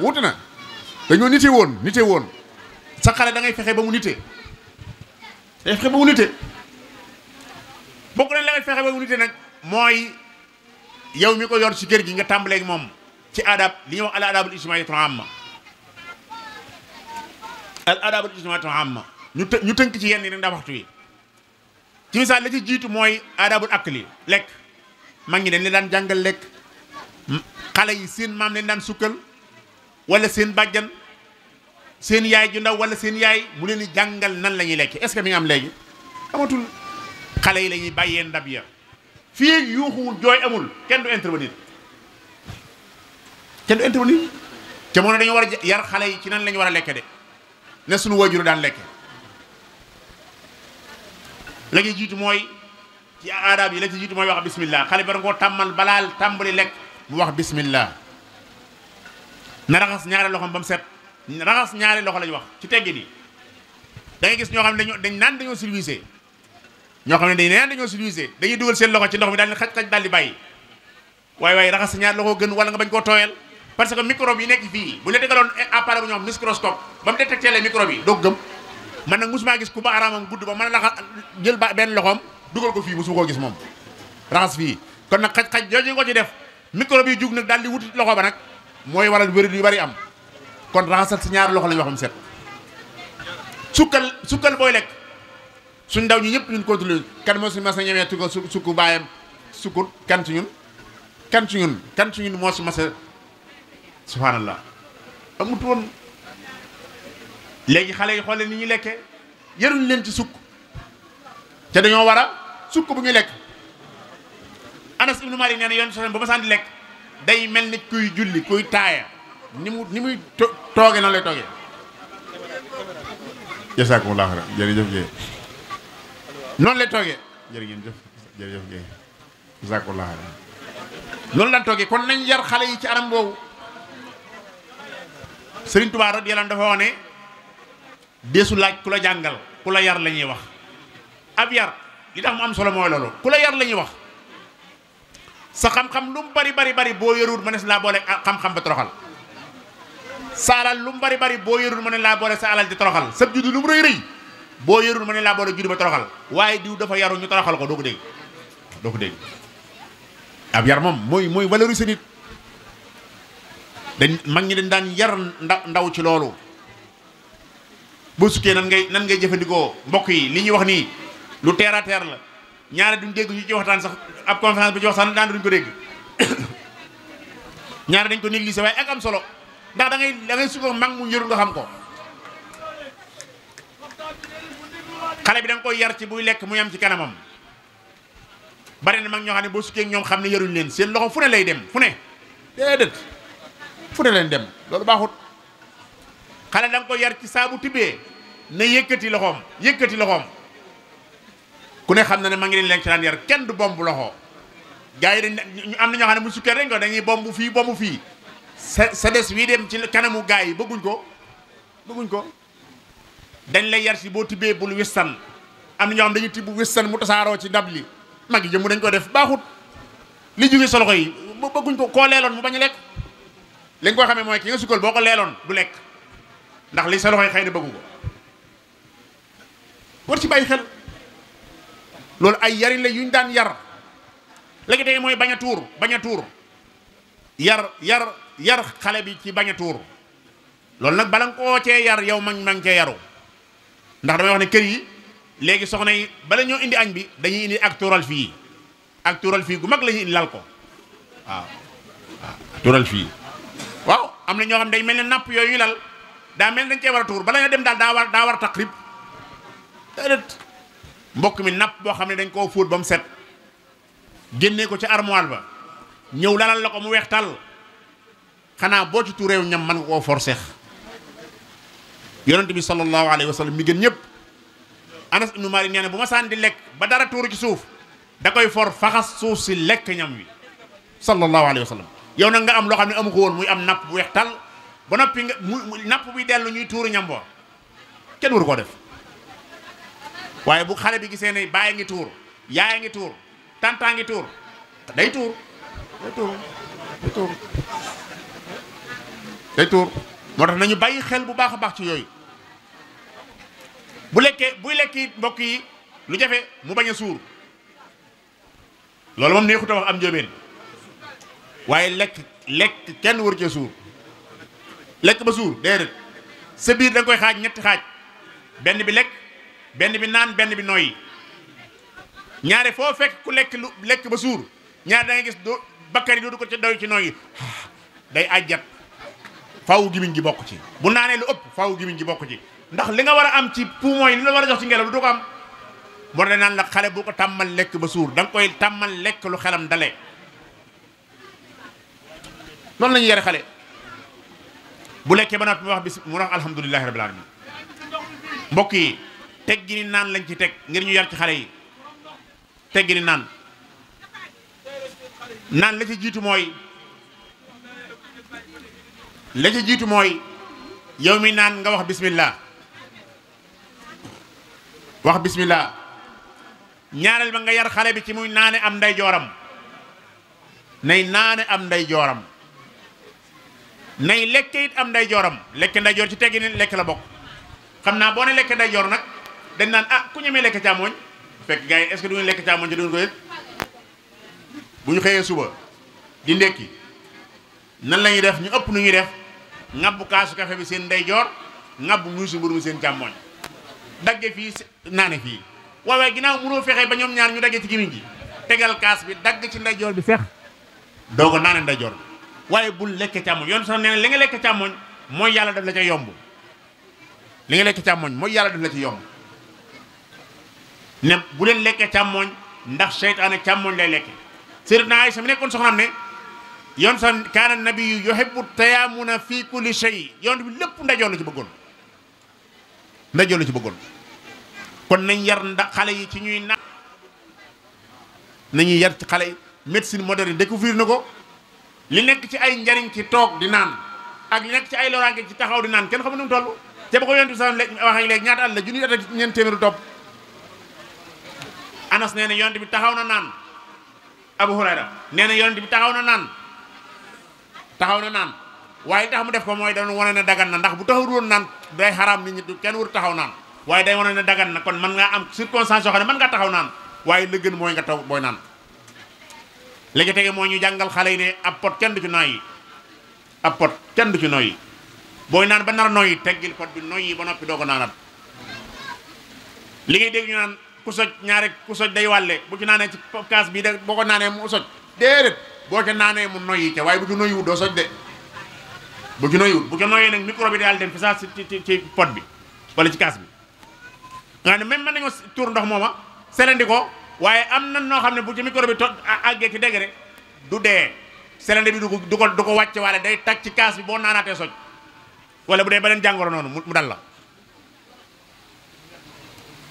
dañoo nite woon sa xale da ngay fexe ba mu nite bokk nañ la ngay fexe ba mu nite nag mooy yow mi ko yor ci kër gi nga tàmbaleeg moom ci adab li ñuy wax al adabul ijtimaiyyatul amma ñu tënk ci yenn yi ndax waxtu wi ci misaal la ci jiitu mooy adabul akli lekk mag ñi dañ leen daan jàngal lekk xale yi seen maam leen daan sukkal wala seen bàjjan seen yaay ju ndaw wala seen yaay mu leen di jàngal nan la ñuy lekk est-ce que mi ngi am léegi amatul xale yi la ñuy bàyyee ndab ya fii yuuxuwul jooy amul kenn du intervenir te moo ne dañoo war a yar xale yi ci nan la ñu war a lekke de ne suñu waajur daan lekke la ñuy jiitu mooy ci aadaab yi la ci jiitu mooy wax bismillah xale ba nga koo tàmmal balaal tàmbali lekk mu wax bismillah na raxas ñaari loxoom ba mu set raxas ñaari loxo lañu wax ci teggi ni da ngay gis ñoo xam ne dañ naan dañoo civilisé ñoo xam ne dañuy civilisé dañuy dugal seen loxo ci ndox mi daal di xaj daal di bàyyi waaye raxas ñaari loxo gën wala nga bañ koo tooyal parce que microbe yi nekk fii bu la tegaloon appareil bu ñu wax microscope ba mu détecté les microbes yi doo gëm man nag musuma gis ku ba araamam gudd ba mën a laxa jël benn loxoom dugal ko fii musuma koo gis moom raxas fii kon nag xaj jooju nga ko ci def microbe yi jug nag daal di wuti loxo ba nag mooy waral wér yu bari am kon raxasal si ñaari loxo lañu waxam set sukkal booy lekk suñ ndaw ñi ñëpp ñun contrôlé kan moo si mas a ñemee tuko sukku baayam sukkut kan ci ñun moo si mas a subhanallah amut woon léegi xale yi xoole ni ñu lekkee yaruñ leen ci sukk te dañoo war a sukk bu ñu lekk Anas ibnu Malik nee na yoon soxna ba ma saan di lekk day mel ni kuy julli kuy taaya ni muy tooge noonu lay toogee jazakumullah xayran jërëjëf Guèye noonu lay toogee jërëjëf Guèye jazakumullah xayran noonu la toogee kon nañ yar xale yi ci anam boobu Sëriñ Tuubaa radiyallaahu anhu dafa wax ne deesu laaj ku la jàngal ku la yar la ñuy wax ab yar li tax mu am solo mooy loolu ku la yar la ñuy wax sa xam-xam lu mu bari boo yorul mënees laa boole xam-xam ba toroxal sa alal lu mu bari boo yorul mënees laa boole sa alal di toroxal sa juddu lu mu rëy boo yorul mënees laa boole juddu ba toroxal waaye diw dafa yaru ñu toroxal ko doo ko dégg ab yar moom mooy valoriser nit dañ mag ñi dañ daan yar ndaw ci loolu boo sukkee nan ngay jëfandikoo mbokk yi li ñuy wax nii lu terre à terre la ñaare duñ dégg ñu ci waxtaan sax ab conférence bi ci waxtaan daan duñ ko dégg ñaare dañ ko négliger waaye ak am solo ndax da ngay sukko mag mu njëru nga xam ko xale bi da nga koy yar ci buy lekk mu yam ci kanamam bari na mag ñoo xam ne boo sukkee ñoom xam ne yaruñ leen seen loxo fu ne lay dem fu ne déedéet fu ne leen dem loolu baaxut xale da nga koy yar ci saabu tibbee na yëkkati loxoom ku ne xam na ne ma ngi leen lekk ci daan yar kenn du bomb loxo gars yi dañ am na ñoo xam ne mu sukkee dañ ko dañuy bomb fii sa des wii dem ci kanamu gars yi bëgguñ ko dañ lay yar si boo tibbee bul wistan am na ñoo xam dañuy tibb wistan mu tasaaroo ci ndab li mag yi jëmm dañ ko def baaxut li jóge sa loxo yi bëgguñ ko koo leeloon mu bañ a lekk li nga ko xamee mooy ki nga sukkal boo ko leeloon du lekk ndax li sa loxo yi xëy na bëggu ko war ci bàyyi xel loolu ay yarin la yuñ daan yar léegi tey mooy bañ a tuur yar xale bi ci bañ a tuur loolu nag bala nga koo cee yar yow ma ngi cee yaru ndax damay wax ne kër yi léegi soxna yi bala ñoo indi añ bi dañuy indi ak tuural fii gu mag la ñuy indi lal ko waaw tuural fii waaw am na ñoo xam day mel ne napp yooyu ñu lal daa mel dañ cee war a tuur bala nga dem daal daa war a taqrib déedéet mbokk mi napp boo xam ne dañ koo fóot ba mu set génnee ko ci armoire ba ñëw lalal la ko mu weex tàll xanaa boo ci tuureew ñam man nga koo forceex yonent bi sallallahu alayhi wa sallam mi gën ñëpp Anas ibnu Malik nee na bu ma saan di lekk ba dara tuuru ci suuf da koy for faxas suuf si lekk ñam wi sallallahu alayhi wa sallam yow nag nga am loo xam ne amu ko woon muy am napp bu weex tàll ba noppi nga napp bi dellu ñuy tuuru ñam boo kenn waru koo def waaye bu xale bi gisee ne baay ngi tuur yaay ngi tuur tantaa ngi tuur day tuur moo tax nañu bàyyi xel bu baax a baax ci yooyu buy lekki mbokk yi lu jafe mu bañ a suur loolu moom neexut a wax am njóobeen waaye lekk kenn waru cee suur lekk ba suur déedéet sa biir da nga koy xaaj ñetti xaaj benn bi lekk benn bi naan benn bi noyyi ñaare foo fekk ku lekk ba suur ñaare da ngay gis bakkan yi dootu ko ci doy ci noyyi day àjjat faawu gimiñ gi bokk ci bu naanee lu ëpp faawu gimiñ gi bokk ci ndax li nga war a am ci poumon yi li la war a jox ci ngelaw du ko am moo tax naan la xale bu ko tàmmal lekk ba suur da nga koy tàmmal lekk lu xelam dale noonu la ñuy yare xale bu lekkee ba noppi mu wax alhamdulillahi rabbil alamin mbokk yi teg gi ni naan lañ ci teg ngir ñu yar ci xale yi teg gi ni naan la ci jiitu mooy la ca jiitu mooy yow mi naan nga wax bismillah ñaareel ba nga yar xale bi ci muy naane am nday jooram nay naane am nday jooram nay lekke it am nday jooram lekk nday joor ci teggi ni lekk la bokk xam naa boo ne lekk nday joor nag dañ naan ku ñemee lekk càmmooñ fekk gars yi est-ce que du ngeen lekk càmmooñ ci duñ ko yëg bu ñu xëyee suba di ndekki nan la ñuy def ñu ëpp nu ñuy def ŋabbu kaasu café bi seen nday joor ŋabbu muusi mburu mi seen càmmooñ dagge fii naane fii waaye ginnaaw mënoo fexe ba ñoom ñaar ñu daggee ci gimiñ gi tegal kaas bi dagg ci nday joor bi fex doo ko naane nday joor bi waaye bul lekk càmmoñ yoon sax nee na li nga lekk càmmoñ mooy yàlla def la ca yomb li nga lekk càmmoñ mooy yàlla def la ci yomb ne bu leen lekkee càmmoñ ndax seytaane càmmoñ lay lekke Sayyidatuna Aysa mi nekkoon soxnaam ne yoon sax kaana nabiyyu yuhibbu tayammuna fi kulli shay yoon bi lépp ndajoor la ci bëggoon ndajoor la ci bëggoon kon nañ yar xale yi ci ñuy naan nañuy yar ci xale yi médecine moderne découvrir na ko li nekk ci ay njariñ ci toog di naan ak li nekk ci ay loraange ci taxaw di naan kenn xamu nu mu toll te ba ko yonent bi sax wax ak léegi ñaata at la junni at ak ñeent téeméeru topp Anas nee na yonent bi taxaw na naan Abu Hurayra nee na yonent bi taxaw na naan waaye tax mu def ko mooy dañu wane ne dagan na ndax bu taxawul woon naan day xaraam nit ñi kenn wur taxaw naan waaye day wane ne dagan na kon mën ngaa am circonstance yoo xam ne mën ngaa taxaw naan waaye la gën mooy nga taw booy naan léegi tege mooy ñu jàngal xale yi ne ab pot kenn du ci noyyi ab pot kenn du ci noyyi booy naan ba nar a noyyi teggil pot bi noyyi ba noppi doo ko naanat li ngay dégg ñu naan ku soj day wàlle bu ci naanee ci kaas bi de boo ko naanee mu soj déedéet boo ca naanee mu noyyi ca waaye bu ci noyyiwut doo soj de bu ci noyyee nag micro bi daal dem fi saa ci pot bi wala ci kaas bi nga ne même mën nañoo tuur ndox mooma selendi ko waaye am na noo xam ne bu ci micro bi àggee ci degré du dee selende bi du ko wàcce waale day tag ci kaas bi boo naanaatee soj wala bu dee beneen jàngoro noonu mu dal la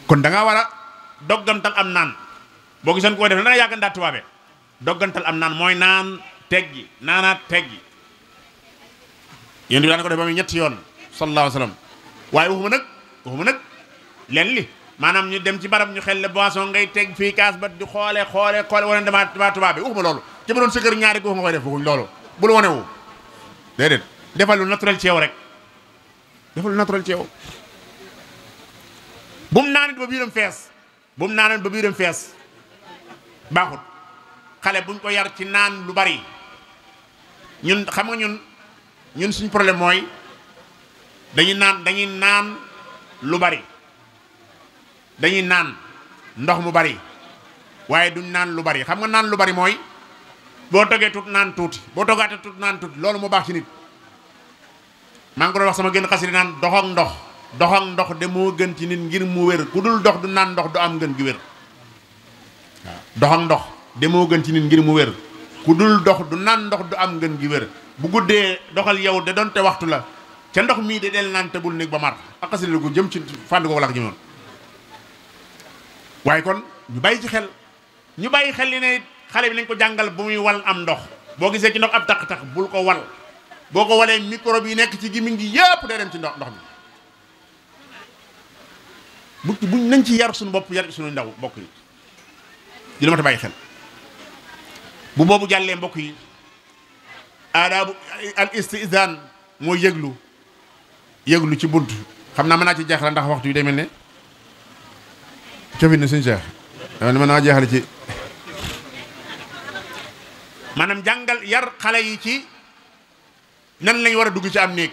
kon da nga war a doggantal am naan boo gisoon ko def na da nga yàgg ndaa tubaabe doggantal am naan mooy naan teggi naanaat teggi yéen bi daan ko def ba muy ñetti yoon sallallahu alayhi wa sallam waaye waxuma nag leen li maanaam ñu dem ci barab ñu xel le boisson ngay teg fii kaas ba di xoole wala damaa tubaab bi waxuma loolu ci ba doon sa kër ñaari ko nga koy def waxuñ loolu bul wane wu déedéet defal lu naturel ci yow rek defal lu naturel ci yow bu mu naanit ba biiram fees baaxut xale buñ ko yar ci naan lu bari ñun xam nga ñun suñ problème mooy dañuy naan lu bari dañuy naan ndox mu bari waaye duñ naan lu bari xam nga naan lu bari mooy boo toggee tut naan tuuti boo toggaatee tut naan tuuti loolu moo baax ci nit maa ngi ko doon wax sama génn xasida naan dox ak ndox de moo gën ci nit ngir mu wér ku dul dox du naan ndox du am ngën gi wér waaw dox ak ndox de moo gën ci nit ngir mu wér ku dul dox du naan ndox du am ngën gi wér bu guddee doxal yow de doonte waxtu la ca ndox mii de del naan te bul néeg ba mar ak xasida gu jëm ci fànn googu la ko jëmoon waaye kon ñu bàyyi xel li ne xale bi nañ ko jàngal bu muy wal am ndox boo gisee ci ndox ab taq-taq bul ko wal boo ko walee microbe yi nekk ci gémmiñ gi yëpp day dem ci ndox mi buñ nañ ci yar suñu bopp yar ci suñu ndaw mbokk yi di la ma ta bàyyi xel bu boobu jàllee mbokk yi aadaabu al istizaan mooy yëglu ci bunt xam naa mën naa ci jeexal ndax waxtu yi day mel ne cofit na suñu Cheikh waaw ni mën naa jeexale ci maanaam jàngal yar xale yi ci nan lañ war a dugg ci am néeg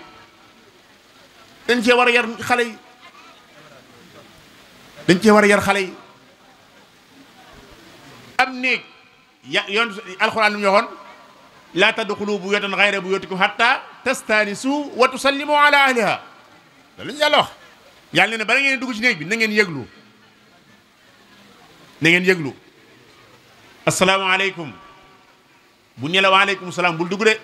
dañ cee war a yar xale yi am néeg yoon alxuraan lu mu waxoon laa tadxulu buyuutan ghayra buyuutikum hatta tastanisu wa tusallimu ala ahliha loolu lañu yàlla wax yàlla ne bala ngeen dugg ci néeg bi na ngeen yëglu asalaamaaleykum bu ñëwee waaleykum salaam bul dugg de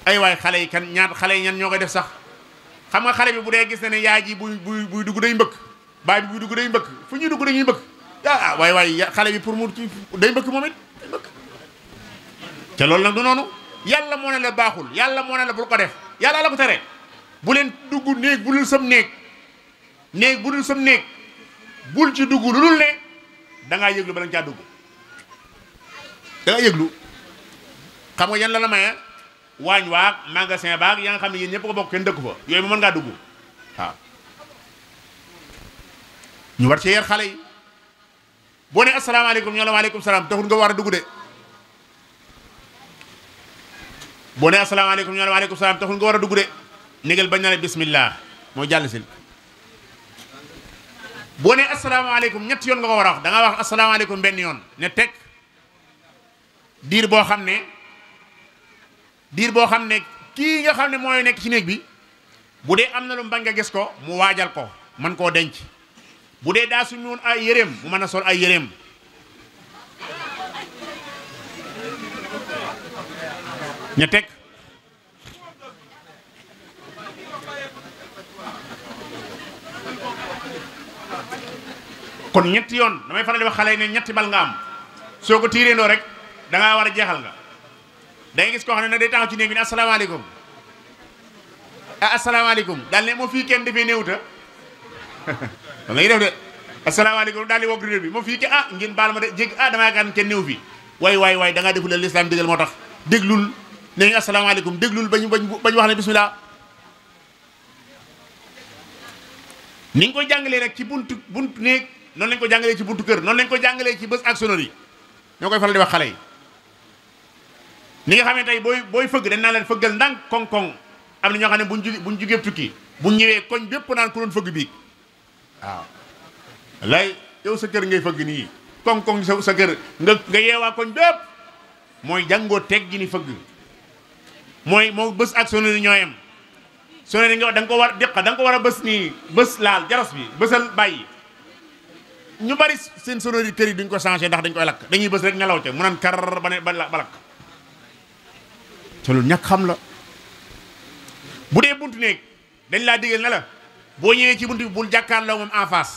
ay waay xale yi kan xale yi ñan ñoo koy def sax xam nga xale bi bu dee gis na ne yaay ji buy dugg day mbëkk baay bi buy dugg day mbëkk fu ñuy dugg dañuy mbëkk waay xale bi pour mu day mbëkk moom it day mbëkk te loolu nag du noonu yàlla moo ne la baaxul yàlla moo ne la bul ko def yàlla la ko tere bu leen dugg néeg bu dul sam néeg bu dul sam néeg bul ci dugg lu dul ne da ngaa yëglu bala nga caa dugg da nga yëglu xam nga yan la maye waañ waag magasin baag yaa nga xam ne yéen ñëpp ko bokk kenn dëkku fa yooyu ma mën ngaa dugg waaw ñu war ci yar xale yi boo ne asalaamaaleykum ñoo la waaleykum salaam taxul nga war a dugg de boo ne asalaamaaleykum ñoo la waaleykum salaam taxul nga war a dugg de négal bañ na la bismillah moo jàll sil boo ne asalaamaaleykum ñetti yoon nga ko war a wax da nga wax asalaamaaleykum benn yoon ne teg diir boo xam ne kii nga xam ne mooy nekk ci néeg bi bu dee am na lu mbañ nga gis ko mu waajal ko man koo denc bu dee daa suñu woon ay yéreem mu mën a sol ay yéreem ña teg kon ñetti yoon damay faral di wax xale yi ne ñetti bal nga am soo ko tiireendoo rek da ngaa war a jeexal nga da ngay gis koo xam ne nag day taxaw ci néeg bi ne asalaamaaleykum asalaamaaleykum daal ne moo fii kenn defee néewuta da ngay def de asalaamaaleykum daal di wokk réew bi moo fii ke ngeen baal ma de jégg damaa yaakaar ne kenn néew fi waay da ngaa deful la lislaam digal moo tax déglul ne ñu asalaamaaleykum déglul bañ wax ne bismillah ni nga ko jàngalee nag ci buntu néeg noonu lañ ko jàngalee ci buntu kër noonu lañ ko jàngalee ci bés ak sonori ñoo koy faral di wax xale yi ni nga xam ne tey booy fëgg dañ naa leen fëggal ndànk koŋ-koŋ am na ñoo xam ne buñ jugee tukki buñ ñëwee koñ bépp naan ku doon fëgg bii waaw lay yow sa kër ngay fëgg nii koŋ-koŋ sa kër nga yeewaa koñ bépp mooy jàngoo teg gi ni fëgg mooy moo bés ak sonori ñooyam sonori nga da nga ko war déqa da nga ko war a bés nii bés laal jaros bi bésal bàyyi ñu bari seen sonori kër yi duñ ko changé ndax dañ koy lakk dañuy bés rek nelaw ca mu naan kar ba lakk te loolu ñàkk xam la bu dee buntu néeg dañ laa digal ne la boo ñëwee ci buntu bi bul jàkkaarloo moom en face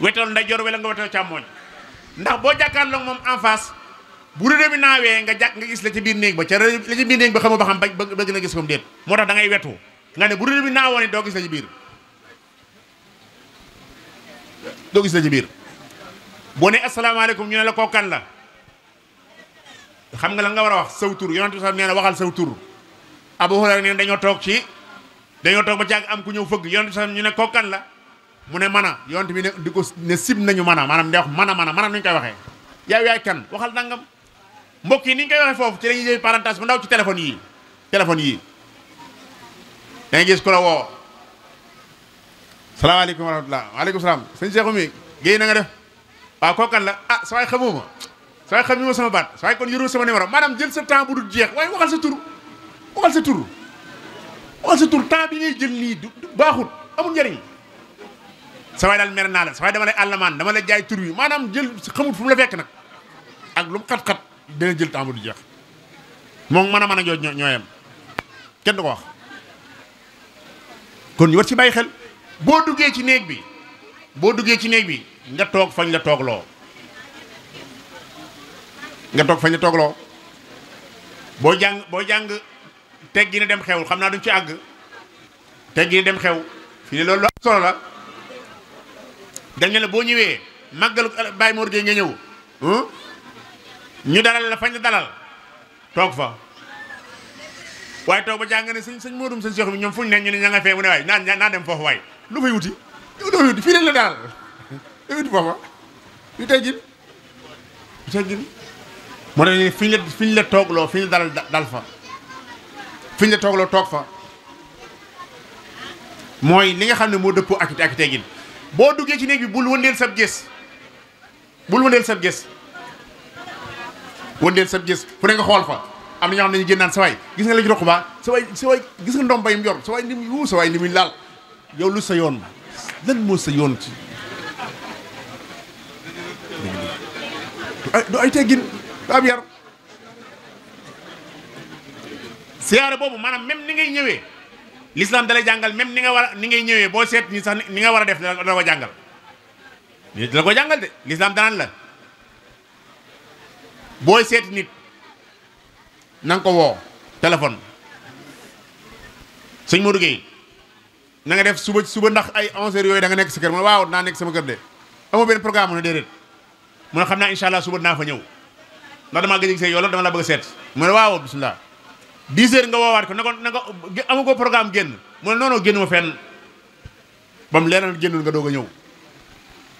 wetal ndeyjoor wala nga wetal càmmooñ ndax boo jàkkaarloo moom en face bu réew mi naawee nga gis la ci biir néeg ba ca la ci biir néeg ba xamoo ba xam bëgg na gis ko mu déet moo tax da ngay wetu nga ne bu réew mi naawoo ne doo gis la ci biir boo ne asalaamaaleykum ñu ne la koo kan la xam nga lan nga war a wax saw tur yonent bi sax nee na waxal saw tur Abu Hurayra nee na dañoo toog ba caag am ku ñëw fëgg yonent bi sax ñu ne koo kan la mu ne mana yonent bi ne di ko ne sib nañu mana maanaam day wax mana nu ñu koy waxee yaay kan waxal nangam mbokk yi ni ñu koy waxee foofu ci la ñuy jël parentage bu ndaw ci téléphone yii da ngay gis ku la woo salaamaaleykum wa rahmatulah waaleykum salaam sëñ Cheikh mi géey na nga def waaw koo kan la sa waay xamuma sa waay xam ma sama baat sa waay kon yoroo sama numéro maanaam jël sa temps bu dul jeex waaye waxal sa tur temps bi ngay jël nii du baaxut amul njëriñ sa waay daal mer naa la sa waay dama lay àllamaan dama lay jaay tur wi maanaam jël xamut fu mu la fekk nag ak lu mu xat-xat dina jël temps bu dul jeex moom mën a jooj ñooyam kenn du ko wax kon ñu war ci bàyyi xel boo duggee ci néeg bi nga toog fañ la toogloo boo jàng teg gi ne dem xew xam naa duñ ci àgg teg gi ne dem xew fii ne loolu solo la dañ ne la boo ñëwee màggalu Baye Mor Gueye nga ñëw ñu dalal la fañ la dalal toog fa waaye toog ba jàng ne sëñ Modou sëñ Cheikh bi ñoom fuñ ne ñu ne ña nga fee mu ne waay naa dem foofu waay lu fay wuti fii lañ la dalal lu wuti foofa yu teggin moo tax fi ñu la toogloo fi ñu la dal fa fi ñu la toogloo toog fa mooy li nga xam ne moo dëppoo ak teggin boo duggee ci néeg bi bul wëndeel sab gés fu ne nga xool fa am na ñoo xam ne ñu génn naan sa waay gis nga la ci roq ba sa waay gis nga ndoom bayim yor sa waay li muy laal yow lu sa yoon lan moo sa yoon ci du ay teggin du ab yar siyaare boobu maanaam même ni ngay ñëwee l'islam dalay jàngal même ni ngay ñëwee boo seet ni sax ni nga war a def dala ko jàngal dala ko jàngal de l'islam danaan la booy seeti nit na nga ko woo téléphone sëñ Modou Gueye na nga def suba ndax ay 11h yooyu da nga nekk sa kër mu ne waaw naa nekk sama kër de amoo benn programme mu ne déedéet mu ne xam naa incha allah suba dinaa fa ñëw ndax damaa gëj a gisee yow dama la bëgg a seet mu ne waaw bisimilah 10h nga woowaat ko na ko amu ko programme génn mu ne non génn ma fenn ba mu leeral génnul nga doog a ñëw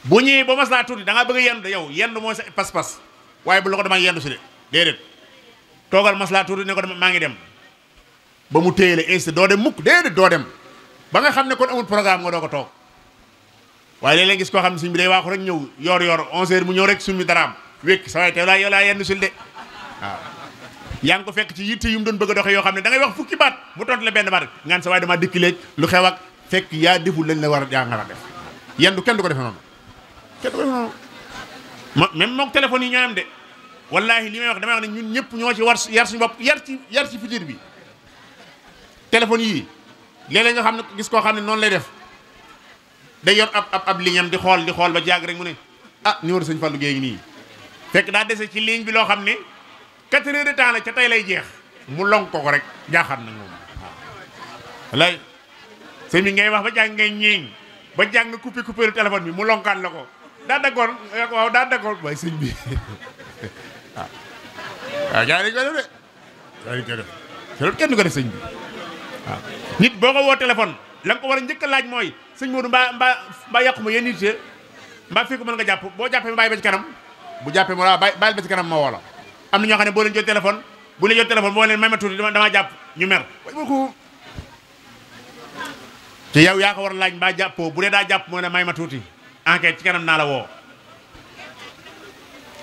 bu ñëwee ba mas laa tuuti da ngaa bëgg a yendu yow yendu mooy sa pas-pas waaye bu la ko damaa yendu si de déedéet toogal mas laa tuuti ne ko maa ngi dem ba mu téye la instant doo dem mukk déedéet doo dem ba nga xam ne kon amul programme nga doo ko toog waaye léeg-léeg gis koo xam ne suñ bi day waaxu rek ñëw yor 11h mu ñëw rek suñu daraam wékk sa waay te yow laa yendu sil de waaw yaa ngi ko fekk ci yitte yu mu doon bëgg a doxee yoo xam ne da ngay wax fukki baat mu tontu la benn baat ngaan sa waay damaa dikki léegi lu xew ak fekk yaa deful lañ la war a yaa nga def yendu kenn du ko defee noonu kenn du ko defee noonu même mook téléphone yi ñoo am de wallaahi li may wax damay wax ne ñun ñëpp ñoo ci war yar suñu bopp yar ci futur bi téléphone yii léeg-léeg nga xam ne gis koo xam ne noonu lay def day yor ab ligne am di xool ba jàgg rek mu ne ah numéro sëñ Fallou Gueye ngi nii fekk daa dese ci ligne bi loo xam ne 4 heures de temps la ca tey lay jeex mu lonk ko rek jaaxaat na moom waaw wallaay sëñ bi ngay wax ba jàng ngay ñeeñ ba jàng nga coupé le téléphone bi mu lonkaat la ko daa daggoon waaw daa daggoon waaye sëñ bi waaw gars yi dañ koy def de gars yi dañ koy def te loolu kenn du ko def sëñ bi waaw nit boo ko woo téléphone la nga ko war a njëkk a laaj mooy sëñ Modou mbaa yàqu ma yéen nit mbaa fii ko mën nga jàpp boo jàppee ma bàyyi ba ci kanam bu jàppee ma bàyyi ba ci kanam ma woo la am na ñoo xam ne boo leen jot téléphone bu leen jot téléphone boo leen may ma tuuti damaa jàpp ñu mer way ko te yow yaa ko war a laaj mbaa jàppoo bu dee daa jàpp moo ne may ma tuuti enquête ci kanam naa la woo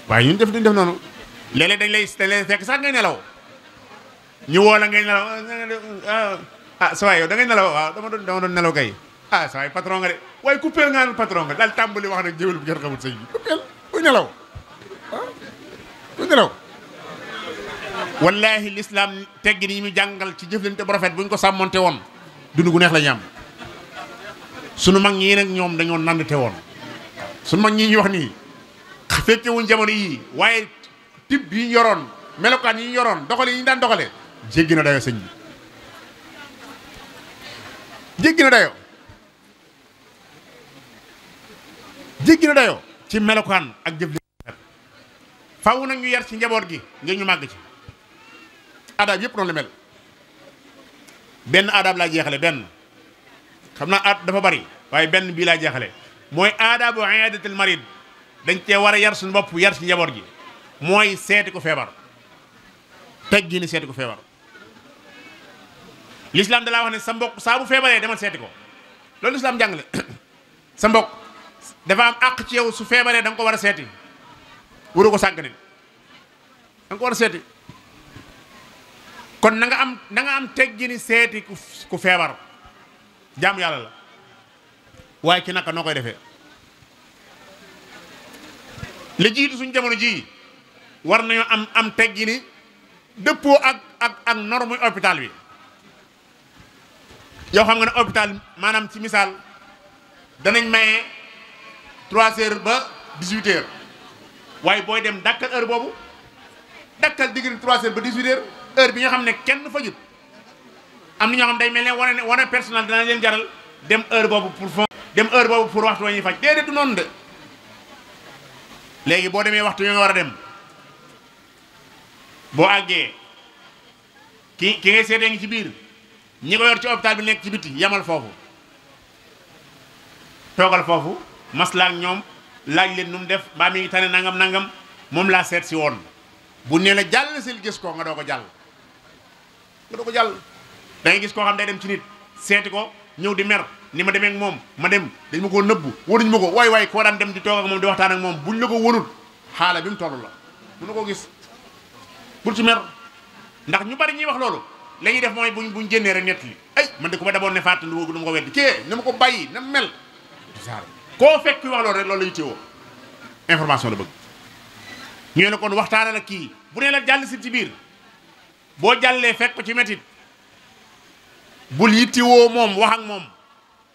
waaye ñun duñ def noonu léeg-léeg dañ lay fekk sax ngay nelaw ñu woo la ngay nelaw sa waay yow da ngay nelaw waaw dama doon nelaw kay sa waay patron nga de waaye coupé nga patron nga daal tàmbali wax nag jëwal bu ngeen xamul sëñ bi coupé kuy nelaw kuy nelaw wallahi l'islam teggin yi mu jàngal ci jëflante bu rafet bu ñu ko sàmmonte woon dund gu neex la ñam sunu mag ñii nag ñoom dañoo nandte woon sunu mag ñii ñu wax nii fekke wuñ jamono yii waaye type yi ñu yoroon melokaan yi ñu yoroon doxale yi ñu daan doxale jéggi na dayo sëñ bi jéggi na dayo ci melokaan ak jëf li faaw nag ñu yar ci njaboot gi ngir ñu màgg ci aadaab yëpp noonu la mel benn aadaab laa jeexale benn xam naa aad dafa bari waaye benn bii laa jeexale mooy aadaabu iyaadatul marid dañ cee war a yar suñu bopp yar ci njaboot gi mooy seeti ko feebar teggi ni seeti ko feebar l'islam da laa wax ne sa mbokk saa bu feebaree demal seeti ko loolu l'islam jàngale sa mbokk dafa am àq ci yow su feebaree da nga ko war a seeti waru ko sàggane da nga ko war a seeti kon na nga am teggi ni seeti ku feebar jaamu yàlla la waaye ci naka noo koy defee li jiitu suñ jamono ji war nañoo am teggi ni dëppoo ak norme hôpital bi yow xam nga ne hôpital maanaam ci misaal danañ maye 3 heures ba 18 heures waaye booy dem dakkal heure boobu dakkal diggante 3 heures ba 18 heures heure bi nga xam ne kenn fajut am na ñoo xam day mel ne wane personnel dana leen jaral dem heure boobu pour waxtu wa ñuy faj déedéet du noonu de léegi boo demee waxtu yi nga war a dem boo àggee ki ngay seetee ngi ci biir ñi ko yor ci hôpital bi nekk ci biti yamal foofu toogal foofu maslaak ñoom laaj leen nu mu def mbaa mi ngi tane nangam moom laa seet si woon bu nee la jàll sil gis ko nga doo ko jàll da ngay gis koo xam day dem ci nit seeti ko ñëw di mer ni ma demee ak moom ma dem dañ ma koo nëbbu waruñ ma ko waay koo daan dem di toog ak moom di waxtaan ak moom buñ la ko wonul xaala bi mu toll la mënu ko gis bul ci mer ndax ñu bari ñuy wax loolu la ñuy def mooy buñ génnee rek nett li ay man de ku ma daboon ne fàttali du ma ko weddi kii na ma ko bàyyi na mel koo fekk kuy wax loolu rek loolu la ñu téewoo information la bëgg ñu ne kon waxtaanal ak kii bu nee la jàll si ci biir boo jàllee fekk ko ci métit bul yittewoo moom wax ak moom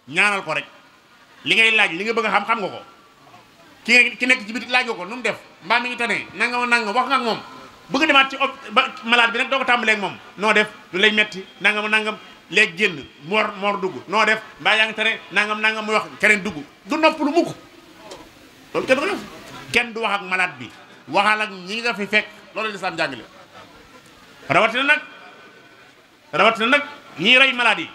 ñaanal ko rek li ngay laaj li nga bëgg a xam nga ko ki nekk ci biti laaj nga ko nu mu def mbaa mi ngi tane nanga wax nga ak moom bëgg demaat ci malade bi nag doo ko tàmbalee ak moom noo def lu lay metti nangam léegi génn moor dugg noo def mbaa yaa ngi tane nangam muy wax keneen dugg du nopp lu mukk loolu kenn du ko def kenn du wax ak malade bi waxal ak ñi nga fi fekk loolu lislaam jàngale rawatina nag ñiy rey malade yi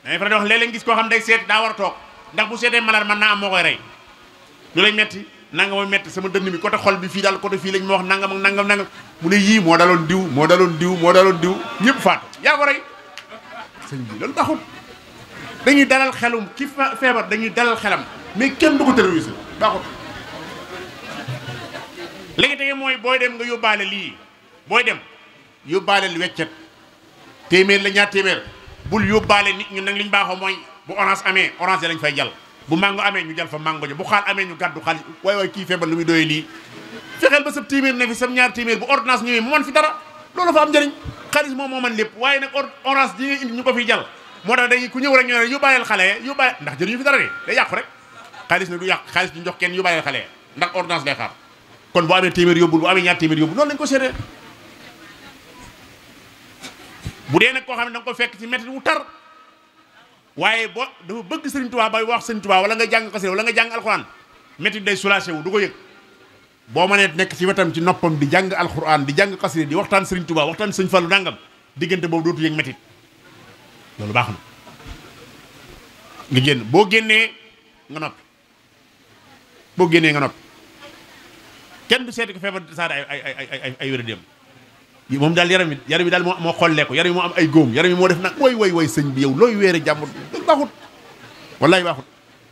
dañuy faral di wax léeg-léeg gis koo xam day seet daa war a toog ndax bu seetee malade man naa am moo koy rey lu lay metti nangam mooy metti sama dënn bi côté xol bi fii daal côté fii lañ ma wax nangam mu ne yii moo daloon diw ñëpp faatu yaa ko rey sëñ bi loolu baaxul dañuy dalal xelum ki feebar dañuy dalal xelam mais kenn du ko terroriser baaxul léegi tege mooy booy dem nga yóbbaale lii booy dem yóbbaale lu weccet téeméer la ñaar téeméer bul yóbbaale nit ñu nag liñ baaxoo mooy bu orange amee orange lañ fay jal bu mango amee ñu jal fa mango ja bu xaal amee ñu gàddu xaalis waay kii feebar lu muy doyee lii fexeel ba sa téeméer ne fi sa ñaar téeméer bu ordonnance ñëwee mu man fi dara loolu fa am njëriñ xaalis moom moo man lépp waaye nag orange ji nga indi ñu ko fiy jal moo tax dañuy ku ñëw rek ñu ne yóbbaaleel xale yóbbaale ndax jëriñu fi dara de day yàqu rek xaalis ne du yàq xaalis ñu jox kenn yóbbaaleel xale ndax ordonnance lay xaar kon bu amee téeméer yóbbul bu amee ñaar téeméer yóbbul noonu lañ ko seetee bu dee nag koo xam ne da nga ko fekk ci métti wu tar waaye boo dafa bëgg Sëriñ Tuubaa bay wax Sëriñ Tuubaa wala nga jàng xasida wala nga jàng alxuraan métti day soulagé wu du ko yëg boo mënee nekk ci wetam ci noppam di jàng alxuraan di jàng xasida di waxtaan Sëriñ Tuubaa waxtaan Sëriñ Fallu nangam diggante boobu dootu yëg métti loolu baax na nga génn boo génnee nga noppi kenn du seeti ko feebar saada ay wéra dem moom daal yaram yi daal moo xollee ko yaram yi moo am ay góom yaram yi moo def nag way sëñ bi yow looy weere jàmbur loolu baaxut wallaay baaxut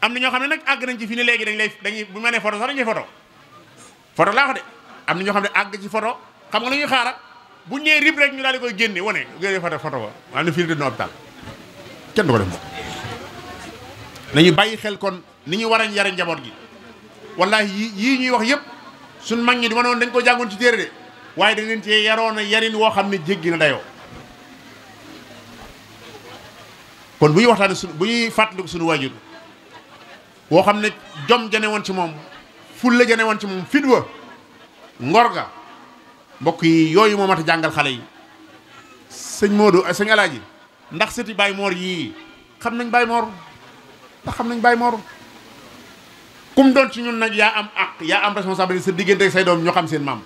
am na ñoo xam ne nag àgg nañ ci fi ne léegi dañuy bu ma nee photo sax dañuy photo laa ko de am na ñoo xam ne àgg ci photo xam nga la ñuy xaara bu ñëwee rib rek ñu daal di koy génne wane génne photo ba am na fii de no hôpital kenn du ko def nañu bàyyi xel kon ni ñu war a yare njaboot gi wallahi yii ñuy wax yëpp suñ mag ñi di ma noon dañ ko jàngoon ci téere de waaye dañ leen cee yaroon a yarin woo xam ne jéggi na dayoo kon bu ñuy waxtaane bu ñuy fàttaliku suñu waajur woo xam ne jom jane woon ci moom fulla jane woon ci moom fit wa ngor ga mbokk yi yooyu moo mat a jàngal xale yi sëñ Modou sëñ Alaaji ndax sëti Baye Mor yii xam nañ Baye Mor ndax xam nañ Baye Mor kum doon ci ñun nag yaa am ak yaa am responsabilité sa diggante ak say doom ñoo xam seen maam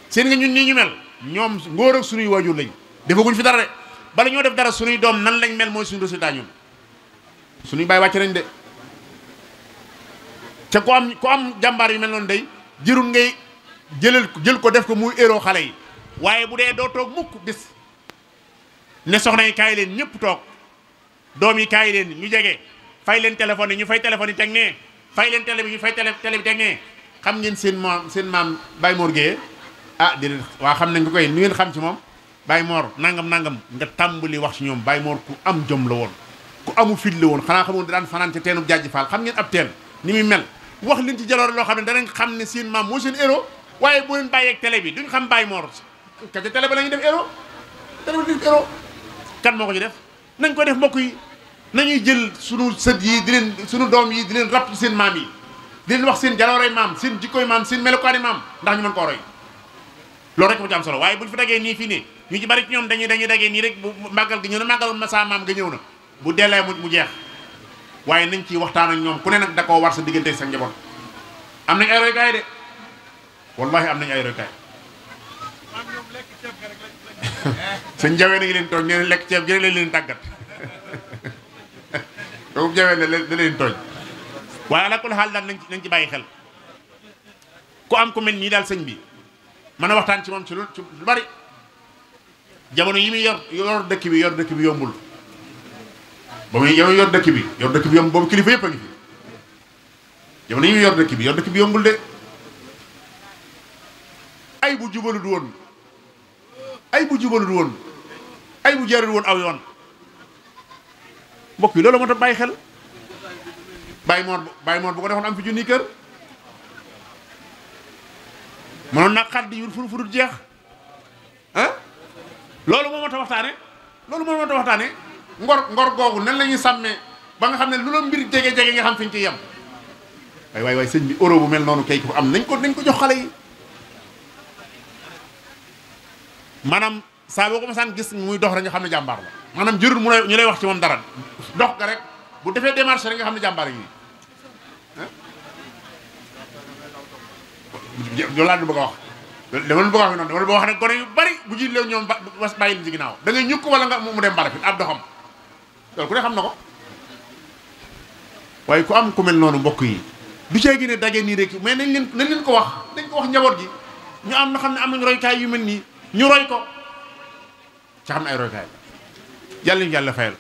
seen nga ñun nii ñu mel ñoom ngóor ak suñuy waajur lañ defaguñ fi dara de bala ñoo def dara suñuy doom nan lañ mel mooy suñu résultat ñun suñuy bàyyi wàcc nañ de te ku am jàmbaar yu mel noonu day jërul ngay jël ko def ko muy héros xale yi waaye bu dee doo toog mukk bis ne soxna yi kaay leen ñëpp toog doom yi kaay leen ñu jege fay leen téléphone yi ñu fay téléphone yi teg nee fay leen télé bi ñu fay télé bi teg nee xam ngeen seen maam Baye Mor Gueye ah déedéet waa xam nañ ko koy ni ngeen xam ci moom Baye Mor nangam nga tàmbali wax ci ñoom Baye Mor ku am jom la woon ku amu fit la woon xanaa xamoon daan fanaan ca teenu Jaaji Faal xam ngeen ab teen ni muy mel wax leen ci jaloor loo xam ne danañ xam ne seen maam moo seen héros waaye bu leen bàyyeeg télé bi duñ xam Baye Mor ka ca télé ba la ñuy def héros télé ba def héros kan moo ko ci def nañ ko def mbokk yi nañuy jël sunu sët yi di leen sunu doom yi di leen rapp seen maam yi di leen wax seen jalooray maam seen jikkooy maam seen melokaani maam ndax ñu mën koo roy loolu rek ko ci am solo waaye buñ fi dagee nii fii nii ñu ci bari ci ñoom dañuy dagee nii rek bu màggal gi ñëw na màggal ma saa maam nga ñëw na bu deelee mu jeex waaye nañ ciy waxtaan ak ñoom ku ne nag da koo war sa diggante sa njaboot am nañ ay roykaay de wallahi am nañ ay roykaay sëñ jawee na ngi leen tooñ nee na lekk ceeb gi rek lañ leen tàggat kooku jawee na da leen tooñ waaye ala kulli xaal daal nañ ci bàyyi xel ku am ku mel nii daal sëñ bi mën a waxtaan ci moom ci lu bari jamono yi muy yor dëkk bi yombul ba muy yor dëkk bi yomb boobu kilifa yëpp a ngi fi jamono yi muy yor dëkk bi yombul de ay bu jubalut woon ay bu jaarul woon aw yoon mbokk yi loolu moo tax bàyyi xel Baye Mor bu ko defoon am fi junni kër mënoon nag xat di furut jeex ah loolu moo tax waxtaane ngor googu nan la ñuy sàmmee ba nga xam ne lu la mbir jege nga xam fi ñu ci yem waay sëñ bi euro bu mel noonu kay ko am nañ ko jox xale yi maanaam saa boo ko masaan gis muy dox rek nga xam ne jàmbaar la maanaam jërul mu ñu lay wax ci moom dara dox ga rek bu defee démarche rek nga xam ne jàmbaar yi loolu laa bëgg a wax dama bëgg a wax noonu dama bëgg a wax ne gone yu bari bu ji léew ñoom bas bàyyi leen ci ginnaaw da ngay ñukk wala nga mu dem barafit ab doxam loolu ku ne xam na ko waaye ku am ku mel noonu mbokk yi du cee gën a daje nii rek mais nañ leen ko wax dañ ko wax njaboot gi ñu am na xam ne am nañu roykaay yu mel nii ñu roy ko ca xam ne ay roykaay yàlla ñu yàlla fayal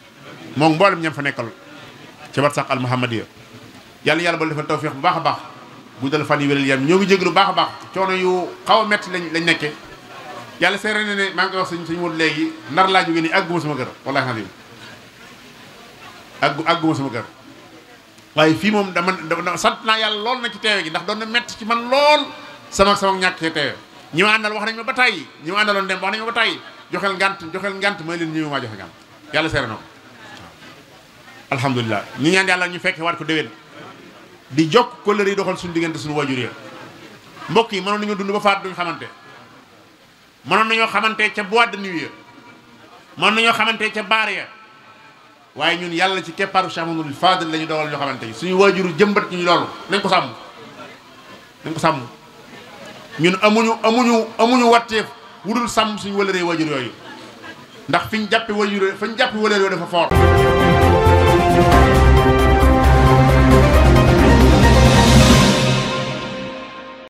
moom mboolem ñam fa nekkal ci bat sax al muhammadiya yàlla ba defal tawfiq bu baax a baax bu dal fan yi wéral yam ñoo ngi jéglu baax a baax coono yu xaw a metti lañ nekke yàlla seere na ne maa ngi koy wax sëñ wut léegi nar laa jóge nii àgguma sama kër wallahi xalim àgguma sama kër waaye fii moom dama sant naa yàlla lool na ci teewe gi ndax doon na metti ci man lool sama ñàkk ci teewe ñi ma àndal wax nañ ma ba tàyyi ñi ma àndaloon dem wax nañ ma ba tàyyi joxeel ngant may leen ñëw maa joxe ngant yàlla seere na ko alhamdulilah ñu ñaan yàlla ñu fekke waat ko déwén di jokk kóllëre yi doxal suñu diggante suñu waajur yi mbokk yi mënoon nañoo dund ba faat duñ xamante mënoon nañoo xamante ca boîte de nuit ya mënoon nañoo xamante ca baar ya waaye ñun yàlla ci keppaaru Cheikh Mamadou Fadel la ñu dogal ñoo xamante yi suñu waajuru jëmbat ñu loolu nañ ko sàmm ñun amuñu watteef wudul sàmm suñu wëlëree waajur yooyu ndax fi ñu jàppe waajur fañ jàppe wëlëree yooyu dafa fort